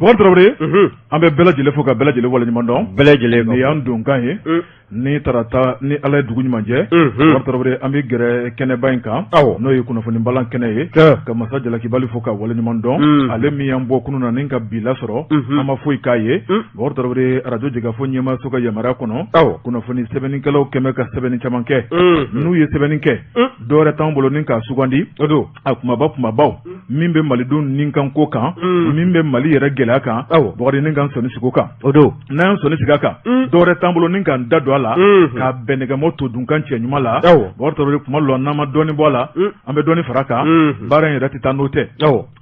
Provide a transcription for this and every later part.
Bɔkari Tarawele, an bɛ bɛɛ lajɛlen fo ka bɛɛ lajɛlen waleɲuman dɔn. Bɛɛ lajɛlen. Nin y'an donkan ye. Ni tarata ni Ala ye dugu ɲuman jɛ. Bɔkari Tarawele, an bɛ gɛrɛ kɛnɛba in kan. Awɔ. N'o ye kunnafoni balan kɛnɛ ye. Ka masa jalakibali fo ka waleɲuman dɔn. Ale min y'an bɔ kunun na ni ka bi lasɔrɔ. An ma foyi k'a ye. Bɔkari Tarawele, arajo Jɛkafɔ ɲɛmaaso ka yamaruya kɔnɔ. Awɔ. Kunnafoni sɛbɛnnikɛlaw kɛmɛ ka sɛbɛnni caman kɛ. N'u ye sɛbɛnni kɛ. Dɔwɛrɛ t'an bolo ni k'a sugandi. O don. A kumaba kumabaw min bɛ malidenw nikanko kan, min bɛ Mali yɛrɛ gɛlɛya kan, Bɔkari, ni k'an sɔnni sigi o kan. O don. N'an y'an sɔnni sigi a kan, dɔwɛrɛ t'an bolo ni k'an da don a la k'a bɛn nɛgɛmɔ to dunkan cɛ ɲuman la. Bɔkari Tarawele, kuma dɔ la n'an ma dɔɔni bɔ a la, an bɛ dɔɔni fara a kan. Baara in yɛrɛ tɛ taa n'o tɛ.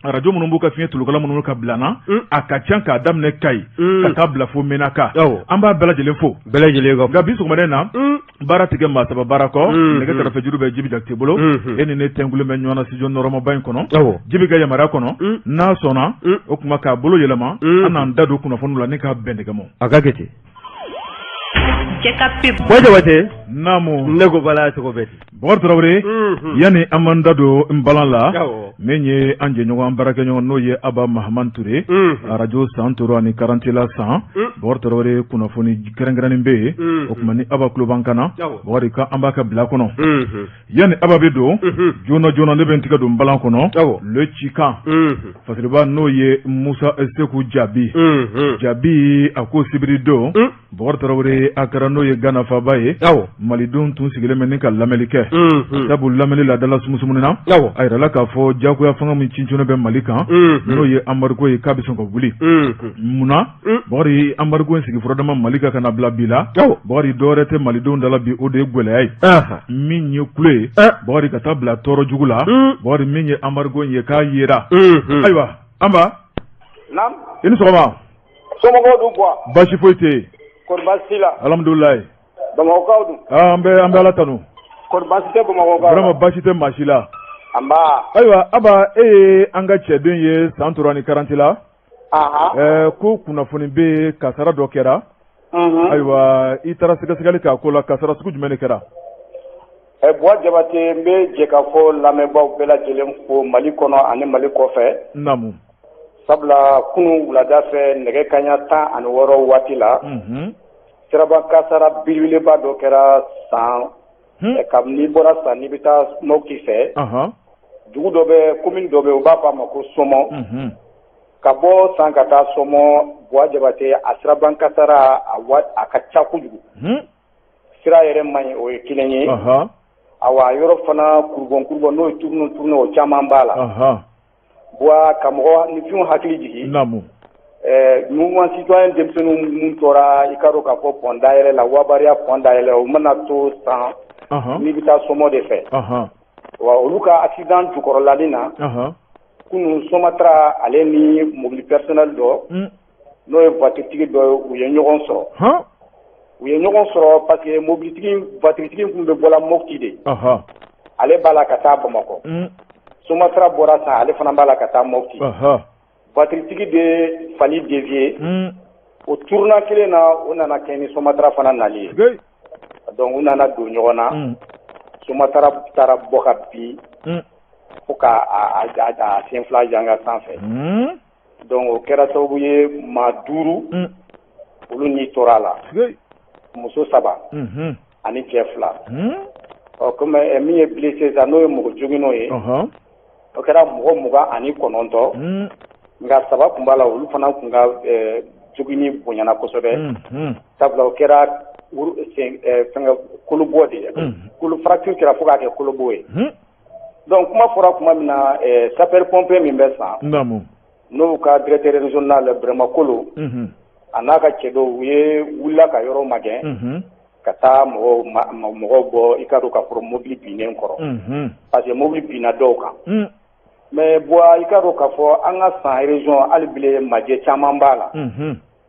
Arajo minnu b'u ka fiɲɛ tulukala minnu ka bila na, a ka ca k'a daminɛ Kayi ka taa bila fo Menaka, an b'a bɛɛ lajɛlen fo. Bɛɛ lajɛlen. Nka bi sɔgɔmada in na, baara tɛ kɛ maa saba baara kɔ. Nɛgɛ kɛrɛfɛ juru bɛ Jibi Jakite bolo. E ni ne tɛnkulen bɛ ɲɔgɔn na studio nɔrɔmaba in kɔnɔ. Jibi ka yamaruya kɔnɔ, n'a sɔnna, o tuma k'a bolo yɛlɛma, an n'an da don kunnafoniw la ni k'a bɛn nɛgɛ ma. A ka kɛ ten. Buwa Jabate. Naamu. Ne ko bala cogo bɛ di? Bɔkari Tarawele, yanni an b'an da don n balan la, min ye an jɛɲɔgɔn, an baarakɛɲɔgɔn, n'o ye Aba Mahaman Ture, arajo San Toro ani Karantela San. Bɔkari Tarawele, kunnafoni kɛrɛnkɛrɛnnen bɛ yen. O tuma ni Aba tulo b'an kan na, Bɔkari, ka an b'a ka bila kɔnɔ. Yanni Aba bɛ don, joona joona ne bɛ n tigɛ don n balan kɔnɔ. Le cikan fasiriba, n'o ye Musa Seku Jaabi Jaabi, a ko sibiri don, Bɔkari Tarawele, a kɛra n'o ye Gana faaba ye, malidenw tun sigilen bɛ ni ka lamɛnli kɛ, sabu lamɛnli la dala sumusumuni na, a yirala k'a fɔ jagoya fanga min cincinen bɛ Mali kan, n'o ye embargo ye, k'a bɛ sɔn ka wuli. Munna, Bɔkari, embargo in sigi furadama Mali kan ka na bila bi la? Bɔkari, dɔwɛrɛ tɛ malidenw dala bi, o de ye gɛlɛya ye min ye kule ye, Bɔkari, ka taa bila tɔɔrɔ jugu la. Bɔkari, min ye embargo in ye, k'a yera. Ayiwa, Anba, i ni sɔgɔma. Somɔgɔw dun Buwa? Baasi foyi tɛ yen. Kɔri baasi t'i la? Alhamdulilayi. Bamakɔkaw dun? An bɛ an bɛ Ala tanu. Kɔri baasi tɛ Bamakɔkaw la? Vraiment, baasi tɛ maa si la. Anba. Ayiwa Aba, e ye an ka cɛden ye San Toro ani Karantela. Ko kunnafoni bɛ yen, kasara dɔ kɛra. Ayiwa, i taara sɛgɛsɛgɛli k'a ko la, kasara sugu jumɛn de kɛra? Buwa Jabate, n bɛ Jɛkafɔ lamɛnbaaw bɛɛ lajɛlen fo Mali kɔnɔ ani Mali kɔfɛ. Naamu. Sabula kunun wulada fɛ, nɛgɛ kaɲa 16 waati la, siraba kasara belebeleba dɔ kɛra San. Kabini n'i bɔra San, n'i bɛ taa Mopti fɛ, dugu dɔ bɛ, commune dɔ bɛ, u b'a fɔ a ma ko Sɔmɔ. Ka bɔ San ka taa Sɔmɔ, Buwa Jabate, a siraban kasara a ka ca kojugu. Sira yɛrɛ man ɲi, o ye kelen ye. Awa, yɔrɔ fana kurubɔn kurubɔn, n'o ye tournant tournant, o caman b'a la. Buwa, ka mɔgɔ nifinw hakili jigin, mouvement citoyen denmisɛnninw mun tora, i ka dɔn k'a fɔ pont dayɛlɛ la, Wabariya pont dayɛlɛ, o mana to San, n'i bɛ taa Sɔmɔ de fɛ, wa olu ka accident jukɔrɔlani na kunun, Somatra ale ni mobili personnel dɔ, n'o ye voiture tigi dɔ ye, u ye ɲɔgɔn sɔrɔ. U ye ɲɔgɔn sɔrɔ parce que mobilitigi, voiture tigi tun bɛ bɔla Mopti de, ale b'a la ka taa Bamakɔ. Somatra bɔra San, ale fana b'a la ka taa Mopti. Voiture tigi de fali dévier, o tournant kelen na, o nana kɛ ni Somatra fana nali ye. Donc u nana don ɲɔgɔn na. Somatra taara bɔ ka bin fo ka a sen fila janga sanfɛ. Donc o kɛra sababu ye, maa duuru olu ni tora a la, muso saba ani cɛ fila. Ɔ, komi min ye blessé sa, n'o ye mɔgɔ joginnenw ye, o kɛra mɔgɔ 29. Nka saba tun b'a la, olu fana tun ka joginni bonyana kosɛbɛ, sabula o kɛra fɛngɛ kolobɔ de ye, kolo fracture kɛra fo k'a kɛ kolobo ye. Donc kuma fɔra tuma min na, sapeur pompier min bɛ San, n'o ka directeur régional Burama Kolo, a n'a ka cɛ dɔw, u ye wulila ka yɔrɔ magɛn ka taa mɔgɔw mɔgɔw bɔ, i ka dɔn k'a fɔ mobili binnen kɔrɔ, parce que mobili binna dɔw kan. Mais Buwa, i ka dɔn k'a fɔ an ka San région, hali bilen majɛ caman b'a la.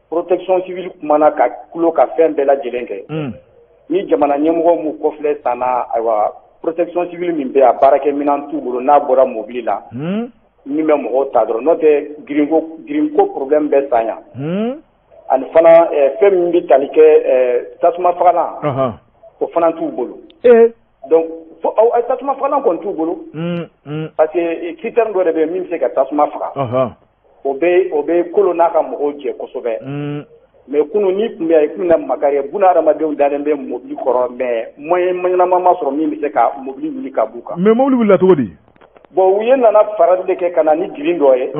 Protection civile kumana ka kulo ka fɛn bɛɛ lajɛlen kɛ. Ni jamana ɲɛmɔgɔ m'u kɔfilɛ San na, ayiwa, protection civile min bɛ yen, a baarakɛminɛn t'u bolo n'a bɔra mobili la min bɛ mɔgɔw ta dɔrɔn. N'o tɛ, girinko girinko problème bɛ San yan. Ani fana, fɛn min bɛ tali kɛ tasuma fagalan, o fana t'u bolo. Donc tasuma fagalan kɔni t'u bolo, parce que citerne dɔ de bɛ yen min bɛ se ka tasuma faga. O bɛ kolo n'a ka mɔgɔw jɛ kosɛbɛ. Mais kunun ni tun bɛ i tun na makari buna hadamadenw dalen bɛ mobili kɔrɔ, mais moyen ɲɛnama ma sɔrɔ min bɛ se ka mobili wuli ka b'u kan. Mais mobili wulila cogo di? Bon, u ye nana farali de kɛ ka na ni girin dɔ ye.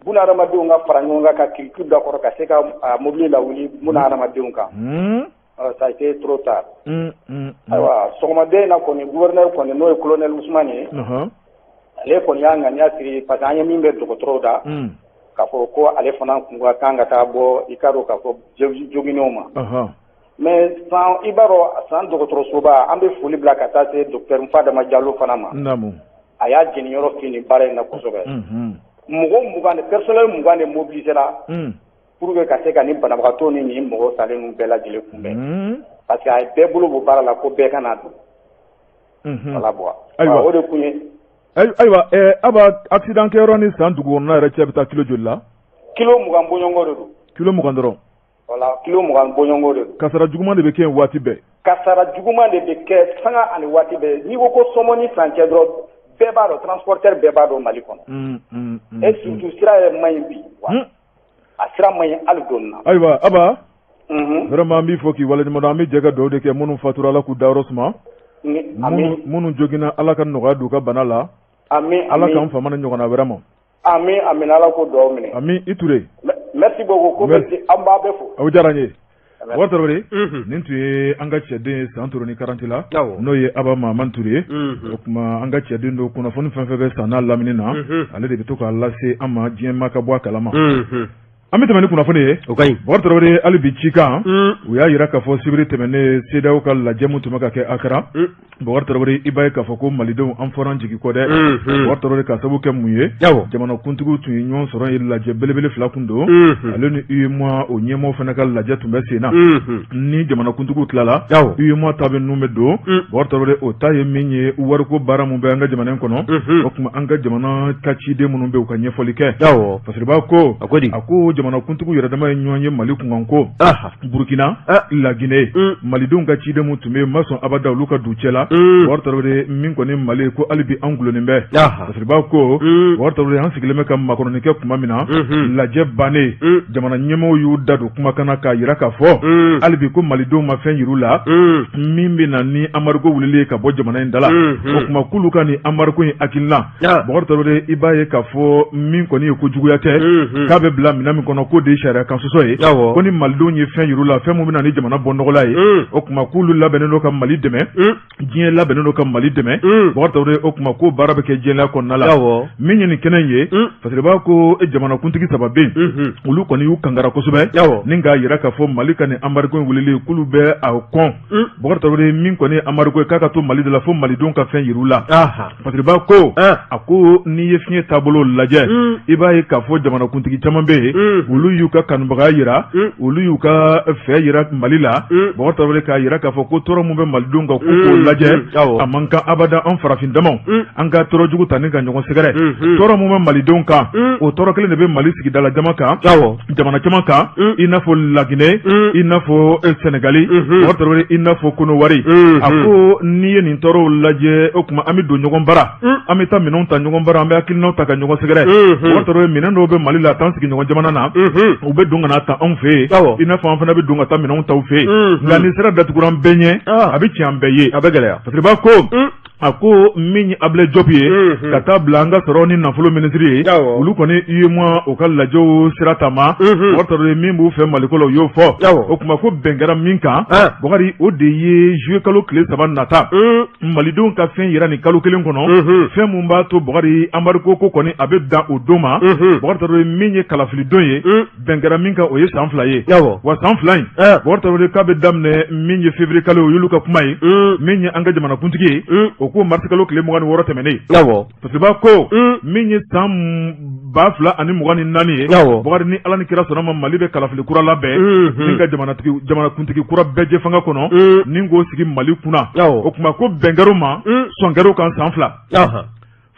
Buna hadamadenw ka fara ɲɔgɔn kan ka kiritu da kɔrɔ ka se ka mobili lawuli buna hadamadenw kan. Ça a été trop tard. Ayiwa, sɔgɔmaden in na kɔni, gouverneur kɔni, n'o ye colonel Ousmane ye, ale kɔni y'a ŋaniya siri, parce que an ye min bɛ dɔgɔtɔrɔw da, k'a fɔ ko ale fana kun ka kan ka taa bɔ, i k'a dɔn k'a fɔ joginenw ma. Mais san, i b'a dɔn, san dɔgɔtɔrɔsoba, an bɛ foli bila ka taa se docteur Nfadama Jalo fana ma. A y'a jeniyɔrɔ fin nin baara in na kosɛbɛ. Mɔgɔ 20 de, personnel 20 de mobilisera pour que ka se ka nin banabagatɔ ni nin mɔgɔ salen ninnu bɛɛ lajɛlen kunbɛn. Parce que a ye bɛɛ bolo bɔ baara la ko bɛɛ ka na don. Voilà, bon. Ayiwa, o de kun ye. Ayiwa, Aba, accident kɛyɔrɔ ni san dugu kɔnɔna yɛrɛ cɛ bɛ taa kilo joli la? Kilo 20 bɔɲɔgɔnko de don. Kilo 20 dɔrɔn. Voilà, kilo 20 bɔɲɔgɔnko de don. Kasara juguman de bɛ kɛ yen waati bɛɛ. Kasara juguman de bɛ kɛ sanga ani waati bɛɛ. N'i ko ko Sɔmɔ ni san cɛ dɔrɔn, bɛɛ b'a dɔn, transporteur bɛɛ b'a dɔn Mali kɔnɔ. Et surtout sira yɛrɛ man ɲi bi. A sira man ɲi hali dɔɔni na. Ayiwa, Aba. Vraiment, an b'i fɔ k'i waleɲuman dɔn. An bɛ jɛ ka dugawu de kɛ minnu fatura, Ala k'u dayɔrɔ suma. Minnu joginna, Ala ka nɔgɔya don u ka bana la. Amin. Ala k'an fama ni ɲɔgɔnna wɛrɛ ma. Amin, amin, Ala ko dugawu minɛ. Amin, i Ture. Merci beaucoup, ko an b'a bɛɛ fo. O diyara n ye. Bɔkari Tarawele, nin tun ye an ka cɛden ye san Toro ni Karanti la, n'o ye Aba Mahaman Ture. O tuma an ka cɛden don, kunnafoni fɛn fɛn bɛ san n'a lamini na, ale de bɛ to k'a lase an ma, diɲɛ ma ka bɔ a kalama. An bɛ tɛmɛ ni kunnafoni ye. O ka ɲi. Bɔkari Tarawele, hali bi cikan, u y'a jira k'a fɔ sibiri tɛmɛnen CEDEAO ka lajɛ min tun bɛ ka kɛ Akara. Bɔkari Tarawele, i b'a ye k'a fɔ ko malidenw an fɔra an jigi kɔ dɛ. Bɔkari Tarawele, ka sababu kɛ mun ye? Jamanakuntigiw tun ye ɲɔgɔn sɔrɔ yen, lajɛ belebele fila kun don. Ale ni UEMOA o ɲɛmɔgɔ fana ka lajɛ tun bɛ sen na. Ni jamanakuntigiw tilala, UEMOA ta bɛ ninnu bɛ don. Bɔkari Tarawele, o ta ye min ye, wariko baara mun bɛ an ka jamana in kɔnɔ. O tuma an ka jamana ka ciden minnu bɛ u ka ɲɛfɔli kɛ. Fasiriba ko, a ko jamanakuntigiw yɛrɛ dama ye ɲɔgɔn ye Mali kunkanko, Burukina, Laginɛ, malidenw ka ciden mun tun bɛ yen, ma sɔn abada olu ka du cɛ la. Bɔkari Tarawele, min kɔni Mali ko hali bi an gulonnen bɛ. Fasiriba ko, Bɔkari Tarawele, an sigilen bɛ ka makɔnɔni kɛ tuma min na, lajɛ bannen, jamana ɲɛmɔgɔw y'u da don kumakan na k'a jira k'a fɔ hali bi ko malidenw ma fɛn yir'u la min bɛ na ni embargo wulili ye ka bɔ jamana in da la. O tuma k'olu ka nin embargo in hakilina, Bɔkari Tarawele, i b'a ye k'a fɔ min kɔni ye kojuguya kɛ, k'a bɛ bila minɛn min kɔnɔ, k'o de ye sariya kan sɔsɔ ye. Ko ni malidenw ye fɛn yir'u la, fɛn min bɛ na ni jamana bɔ nɔgɔ la ye, o tuma k'olu labɛnnen don ka Mali dɛmɛ, diɲɛ labɛnnen don ka Mali dɛmɛ. Bɔkari Tarawele, o tuma ko baara bɛ kɛ diɲɛ kɔnɔna la. Min ye nin kɛnɛ in ye, Fasiriba ko jamanakuntigi saba bɛ yen, olu kɔni y'u kankara kosɛbɛ ni k'a jira k'a fɔ Mali ka nin embargo in wulili k'olu bɛ a kɔn. Bɔkari Tarawele, min kɔni ye embargo ye k'a ka to Mali de la fo malidenw ka fɛn yir'u la. Fasiriba ko, a ko n'i ye fiɲɛ taabolo lajɛ, i b'a ye k'a fɔ jamanakuntigi caman bɛ yen, olu y'u ka kanubagaya jira, olu y'u ka fɛ jira Mali la. Bɔkari Tarawele k'a jira k'a fɔ ko tɔɔrɔ min bɛ malidenw kan, k'u k'o lajɛ, a man kan abada an farafin damaw an ka tɔɔrɔ jugu ta ni ka ɲɔgɔn sɛgɛrɛ. Tɔɔrɔ min bɛ malidenw kan, o tɔɔrɔ kelen de bɛ Mali sigidala jama kan, jamana caman kan, i n'a fɔ Laginɛ, i n'a fɔ Sɛnɛgali, Bɔkari Tarawele, i n'a fɔ Konowari. A ko n'i ye nin tɔɔrɔw lajɛ, o tuma an bɛ don ɲɔgɔn bara, an bɛ taa minɛnw ta ɲɔgɔn bara, an bɛ hakilinaw ta ka ɲɔgɔn sɛgɛrɛ. Bɔkari Tarawele, minɛn dɔw bɛ Mali la, t'an sigiɲɔgɔn jamana na, u bɛ don ka na ta anw fɛ yen, i n'a fɔ an fana bɛ don ka taa minɛnw ta u fɛ yen. Nka ni sira datugura an bɛɛ ɲɛ, a bɛ tiɲɛ an bɛɛ ye, a bɛ gɛlɛya. Fasiriba ko, a ko min ye Ablaye Diop ye, ka taa bila an ka sɔrɔ ni nafolo minisiri ye, olu kɔni UEMOA o ka lajɛw sira taama. Bɔkari Tarawele, min b'u fɛ Maliko la, u y'o fɔ. O tuma ko bɛn kɛra min kan, Bɔkari, o de ye juillet kalo tile 3 nata, malidenw ka fɛn yira nin kalo kelen kɔnɔ, fɛn mun b'a to Bɔkari embargo ko kɔni a bɛ dan o don ma. Bɔkari Tarawele, min ye kalafili don ye, bɛn kɛra min kan, o ye san 2 ye. Wa san 2 in, Bɔkari Tarawele, k'a bɛ daminɛ min ye février kalo, o y'olu ka kuma ye. Min ye an ka jamanakuntigi ye, o ko mars kalo tile 26 tɛmɛnen. Fasiriba ko min ye san 2024 ye, Bɔkari, ni Ala ni kira sɔnna ma, Mali bɛ kalafili kura labɛn ni ka jamanakuntigi kura bɛɛ jɛ fanga kɔnɔ ni k'o sigi Mali kunna. O tuma ko bɛn kɛr'o ma, sɔn kɛr'o kan san 2.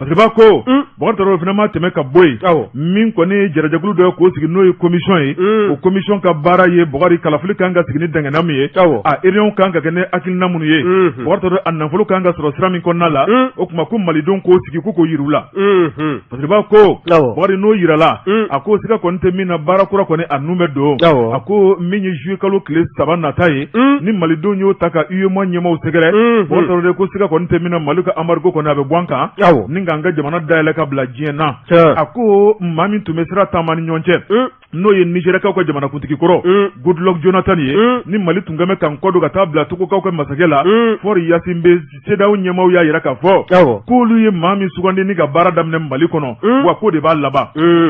Fasiriba ko Bɔkari Tarawele fana ma tɛmɛ ka bɔ yen, min kɔni ye jɛrɛjɛkulu dɔ ye k'o sigi n'o ye commission ye, o commission ka baara ye Bɔkari kalafili kan ka sigi ni dɛngɛnna min ye, a réunion kan ka kɛ ni hakilina minnu ye, Bɔkari Tarawele a nafolo kan ka sɔrɔ sira min kɔnɔna la, o tuma ko malidenw k'o sigi ko k'o yir'u la. Fasiriba ko Bɔkari n'o yirala, a ko siga kɔni tɛ min na, baara kura kɔni a nun bɛ don. A ko min ye juillet kalo tile 3 nata ye, ni malidenw y'o ta ka UEMOA ɲɛmaaw sɛgɛrɛ, Bɔkari Tarawele ko siga kɔni tɛ min na, Mali ka embargo kɔni a bɛ bɔ an kan ni k'an ka jamana dayɛlɛ ka bila diɲɛ na. A ko maa min tun bɛ sira taama ni ɲɔgɔn cɛ, n'o ye Nigériakaw ka jamanakuntigi kɔrɔ Goodluck Jonathan ye, ni Mali tun kɛmɛ k'an kɔ don ka taa bila Togokaw ka masakɛ la, Faure Gnassingbé, CEDEAO ɲɛmaaw y'a jira k'a fɔ k'olu ye maa min sugandi ni ka baara daminɛ Mali kɔnɔ, wa k'o de b'a laban.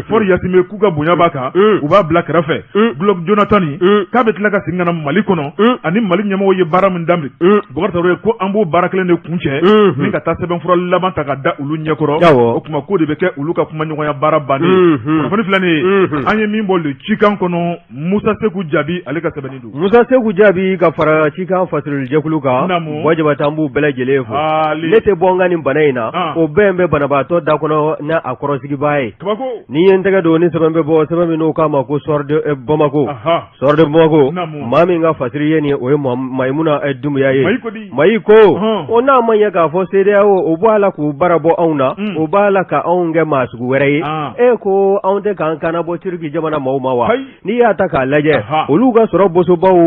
Faure Gnassingbé k'u ka bonya b'a kan, u b'a bila kɛrɛfɛ. Goodluck Jonathan k'a bɛ tila ka segin ka na Mali kɔnɔ, ani Mali ɲɛmaaw ye baara min daminɛ, Bɔkari Tarawele ko an b'o baara kelen de kuncɛ ni ka taa sɛbɛnfura laban ta ka da olu ɲɛkɔrɔ. O tuma k'o de bɛ kɛ olu ka kumaɲɔgɔnya baara bannen. Kunnafoni filɛ nin ye, an ye min bɔ le Cikan kɔnɔ, Musa Seku Jaabi ale ka sɛbɛnni don. Musa Seku Jaabi ka fara Cikan fasirilijɛkulu kan, Buwa Jabate, an b'u bɛɛ lajɛlen fo. Ne tɛ bɔ n ka nin bana in na, o bɛɛ bɛ banabaatɔ da kɔnɔ n'a a kɔrɔsigibaa ye. N'i ye n tɛgɛ don ni sɛbɛn bɛ bɔ, sɛbɛn min n'o k'a ma ko Soir de Bamako. Soir de Bamako, maa min ka fasiri ye nin ye, o ye Mayimuna Dunbuya ye. Mayi ko o n'a ma ɲɛ k'a fɔ CEDEAO o b'a la k'u bara bɔ anw na, o b'a la ka anw kɛ maa sugu wɛrɛ ye. E ko anw tɛ k'an kana bɔ Turki jamana maaw ma wa? N'i y'a ta k'a lajɛ, olu ka sɔrɔ bosobaw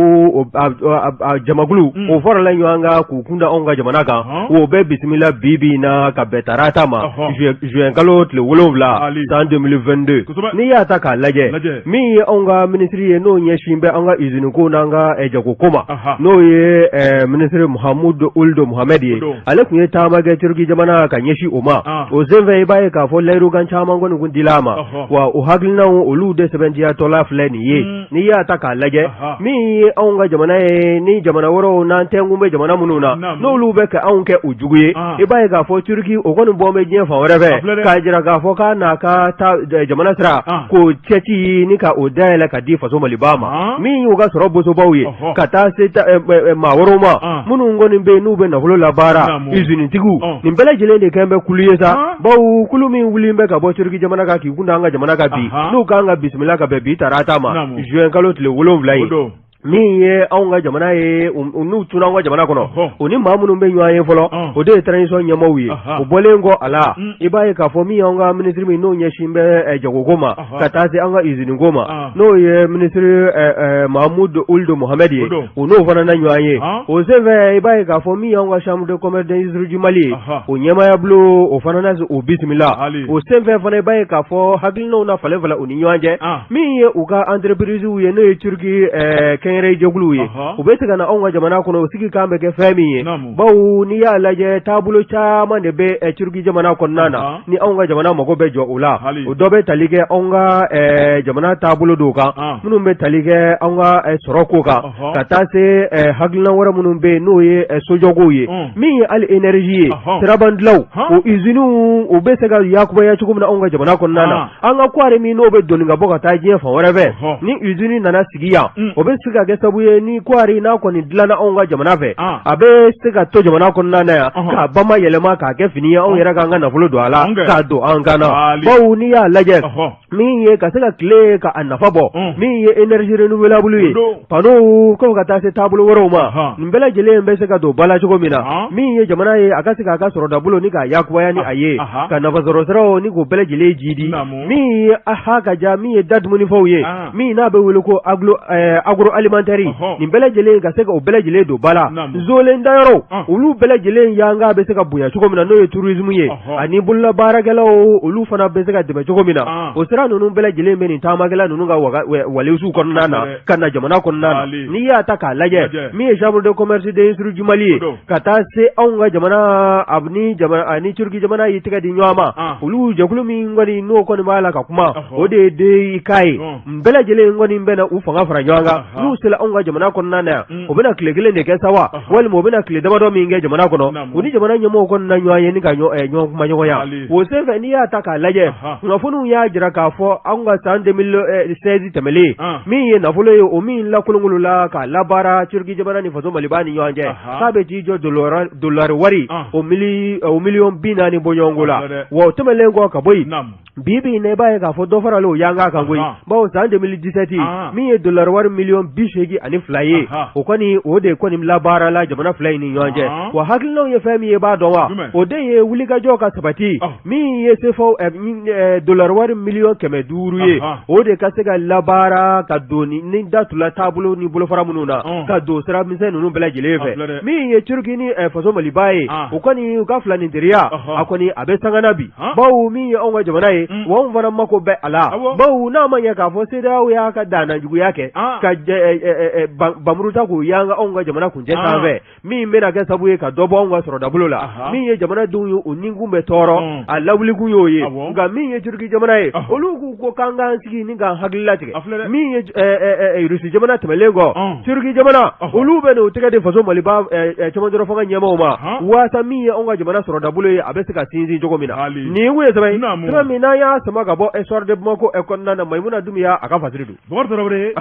jamakulu o farala ɲɔgɔn kan k'u kunda anw ka jamana kan, o bɛɛ bisimila bi bi in na ka bɛn tarata ma, juin kalo tile 7 san 2022. N'i y'a ta k'a lajɛ, min ye anw ka minisiri ye n'o ɲɛsin bɛ an ka usine ko n'an ka jago ko ma, n'o ye minisiri Mahamudu Ould Mohamed ye, ale tun ye taama kɛ Turki jamana ka ɲɛsin o ma. O senfɛ, i b'a ye k'a fɔ layirukan caman kɔni kun dila a ma, wa o hakilinaw olu de sɛbɛntiyatɔla filɛ nin ye. N'i y'a ta k'a lajɛ, min ye anw ka jamana ye ni jamana wɛrɛw n'an tɛnkun bɛ jamana minnu na, n'olu bɛ ka anw kɛ u jugu ye, i b'a ye k'a fɔ Turki o kɔni bɔ bɛ diɲɛ fan wɛrɛ fɛ k'a jira k'a fɔ k'a n'a ka jamana sira k'o cɛci ni ka o dayɛlɛ ka di faso Maliba ma, min y'u ka sɔrɔ bosobaw ye ka taa se maa wɛrɛw ma minnu kɔni bɛ yen n'u bɛ nafolo labaara, usinetigiw, nin bɛɛ lajɛlen de kɛn bɛ kulu ye sa, bawo kulu min wulilen bɛ ka bɔ Turki jamana kan k'i kun da an ka jamana kan bi, n'u kan ka bisimila ka bɛn bi tarata ma, juin kalo tile 7 ye. Min ye anw ka jamana ye n'u tun an ka jamana kɔnɔ, o ni maa minnu bɛ ɲɔgɔn ye fɔlɔ, o de ye transition ɲɛmaaw ye. O bɔlen kɔ a la, i b'a ye k'a fɔ min y'an ka minisiri min n'o ɲɛsin bɛ jagoko ma ka taa se an ka usine ko ma, n'o ye minisiri Mahamudu Ould Mohamed ye, o n'o fana na ɲɔgɔn ye. O senfɛ, i b'a ye k'a fɔ min y'an ka chambre de commerce d'industrie du Mali ye, o ɲɛmaaya bulon o fana na o bisimila. O senfɛ fana, i b'a ye k'a fɔ hakilinaw na falen falen u ni ɲɔgɔn cɛ. Min ye u ka entreprise ye, n'o ye Turki kɛnyɛrɛye jɛkuluw ye, u bɛ se ka na anw ka jamana kɔnɔ, o sigi kan bɛ kɛ fɛn min ye, bawo n'i y'a lajɛ, taabolo caman de bɛ Turki jamana kɔnɔna na ni anw ka jamana mago bɛ jɔ o la. O dɔ bɛ tali kɛ anw ka jamana taabolo dɔw kan minnu bɛ tali kɛ anw ka sɔrɔ ko kan, ka taa se hakilina wɛrɛ minnu bɛ yen n'o ye sojɔkow ye, min ye hali énergie ye, sirabandilanw, o usines u bɛ se ka yakubaya cogo min na anw ka jamana kɔnɔna na. An ka kɔɔri min n'o bɛ doni ka bɔ ka taa diɲɛ fan wɛrɛ fɛ, ni usine nana sigi yan, o bɛ se ka kɛ sababu ye ni kɔɔri n'a kɔni dilanna anw ka jamana fɛ, a bɛ se ka to jamana kɔnɔna na yan k'a bama yɛlɛma k'a kɛ fini ye, anw yɛrɛ k'an ka nafolo don a la k'a don an kan na. Bawo n'i y'a lajɛ, min ye ka se ka tile ka a nafa bɔ, min ye énergie renouvelable ye, panneau ko ka taa se taabolo wɛrɛw ma, nin bɛɛ lajɛlen bɛ se ka don ba la cogo min na, min ye jamana ye a ka se k'a ka sɔrɔdabolo ni k'a yakubaya ni a ye, ka nafasɔrɔ siraw ni k'o bɛɛ lajɛlen jidi, min ye aha ka ja, min ye da dumunifɛnw ye, min n'a bɛ wele ko agroalimentaire, nin bɛɛ lajɛlen ka se ka o bɛɛ lajɛlen don ba la. Zolen dayɔrɔw, olu bɛɛ lajɛlen yanga bɛ se ka bonya cogo min na, n'o ye tourisme ye, ani bololabaarakɛlaw, olu fana bɛ se ka dɛmɛ cogo min na. O sira ninnu bɛɛ lajɛlen bɛ nin taamakɛla ninnu ka walisiw kɔnɔna na ka na jamana kɔnɔna na. N'i y'a ta k'a lajɛ, min ye chambre de commerce d'industrie du Mali ye, ka taa se anw ka jamana ani Turki jamana y'i tɛgɛ di ɲɔgɔn ma, olu jɛkulu min kɔni n'o kɔni b'a la ka kuma, o de ye DEIK ye. Nin bɛɛ lajɛlen kɔni bɛna u fanga fara ɲɔgɔn kan n'u n'u sera anw ka jamana kɔnɔna na yan u bɛna tile kelen de kɛ sa wa walima u bɛna tile damadɔ min kɛ jamana kɔnɔ u ni jamana ɲɛmɔgɔw kɔni na ɲɔgɔn ye ni ka ɲɔgɔn kumaɲɔgɔnya o senfɛ n'i y'a ta k'a lajɛ kunnafoniw y'a jira k'a fɔ anw ka san 2016 tɛmɛlen min ye nafolo ye o min lakolonkolonla k'a labaara Turki jamana ni faso Maliba ni ɲɔgɔn cɛ k'a bɛ t'i jɔ dolari wari o miliyɔn 40 bɔɲɔgɔnko la wa o tɛmɛnen kɔ ka bɔ yen bi bi in na i b'a ye k'a fɔ dɔ farala o yanga kan koyi bawo san 2017 min ye dolari wari miliyɔn 82 ye o kɔni o de kɔni labaarala jamana fila in ni ɲɔgɔn cɛ wa hakilinaw ye fɛn min ye i b'a dɔn wa o de ye wulikajɔ ka sabati min ye sefaw dolari wari miliyɔn 500 ye o de ka se ka labaara ka don ni datula taabolo ni bolofara minnu na ka don sira misɛn ninnu bɛɛ lajɛlen fɛ min ye Turki ni faso Maliba ye o kɔni u ka filanin teriya a kɔni a bɛ sanga na bi bawo min ye anw ka jamana ye wa anw fana mako bɛ a la bawo n'a ma ɲɛ k'a fɔ CEDEAO y'a ka danna juguya kɛ ka bamuru ta k'u yanga anw ka jamana kuncɛ sanfɛ min bɛna kɛ sabu ye ka dɔ bɔ anw ka sɔrɔdabolo la min ye jamanadenw ye u nikun bɛ tɔɔrɔ a lawulikun y'o ye nka min ye Turki jamana ye olu k'u ko k'an k'an sigi ni k'an hakili latigɛ min ye Rusi jamana tɛmɛlen kɔ Turki jamana olu bɛ n'u tɛgɛ di faso Maliba cɛmancɛrɔ fanga ɲɛmaaw ma waasa min ye anw ka jamana sɔrɔdabolo ye a bɛ se ka sinsin cogo min na nin kun ye sɛbɛn sɛbɛn min n'an y'a sama ka bɔ Soir de Bamako kɔnɔna na Mayimuna Dunbiya a ka fasiri don. Bɔkari Tarawele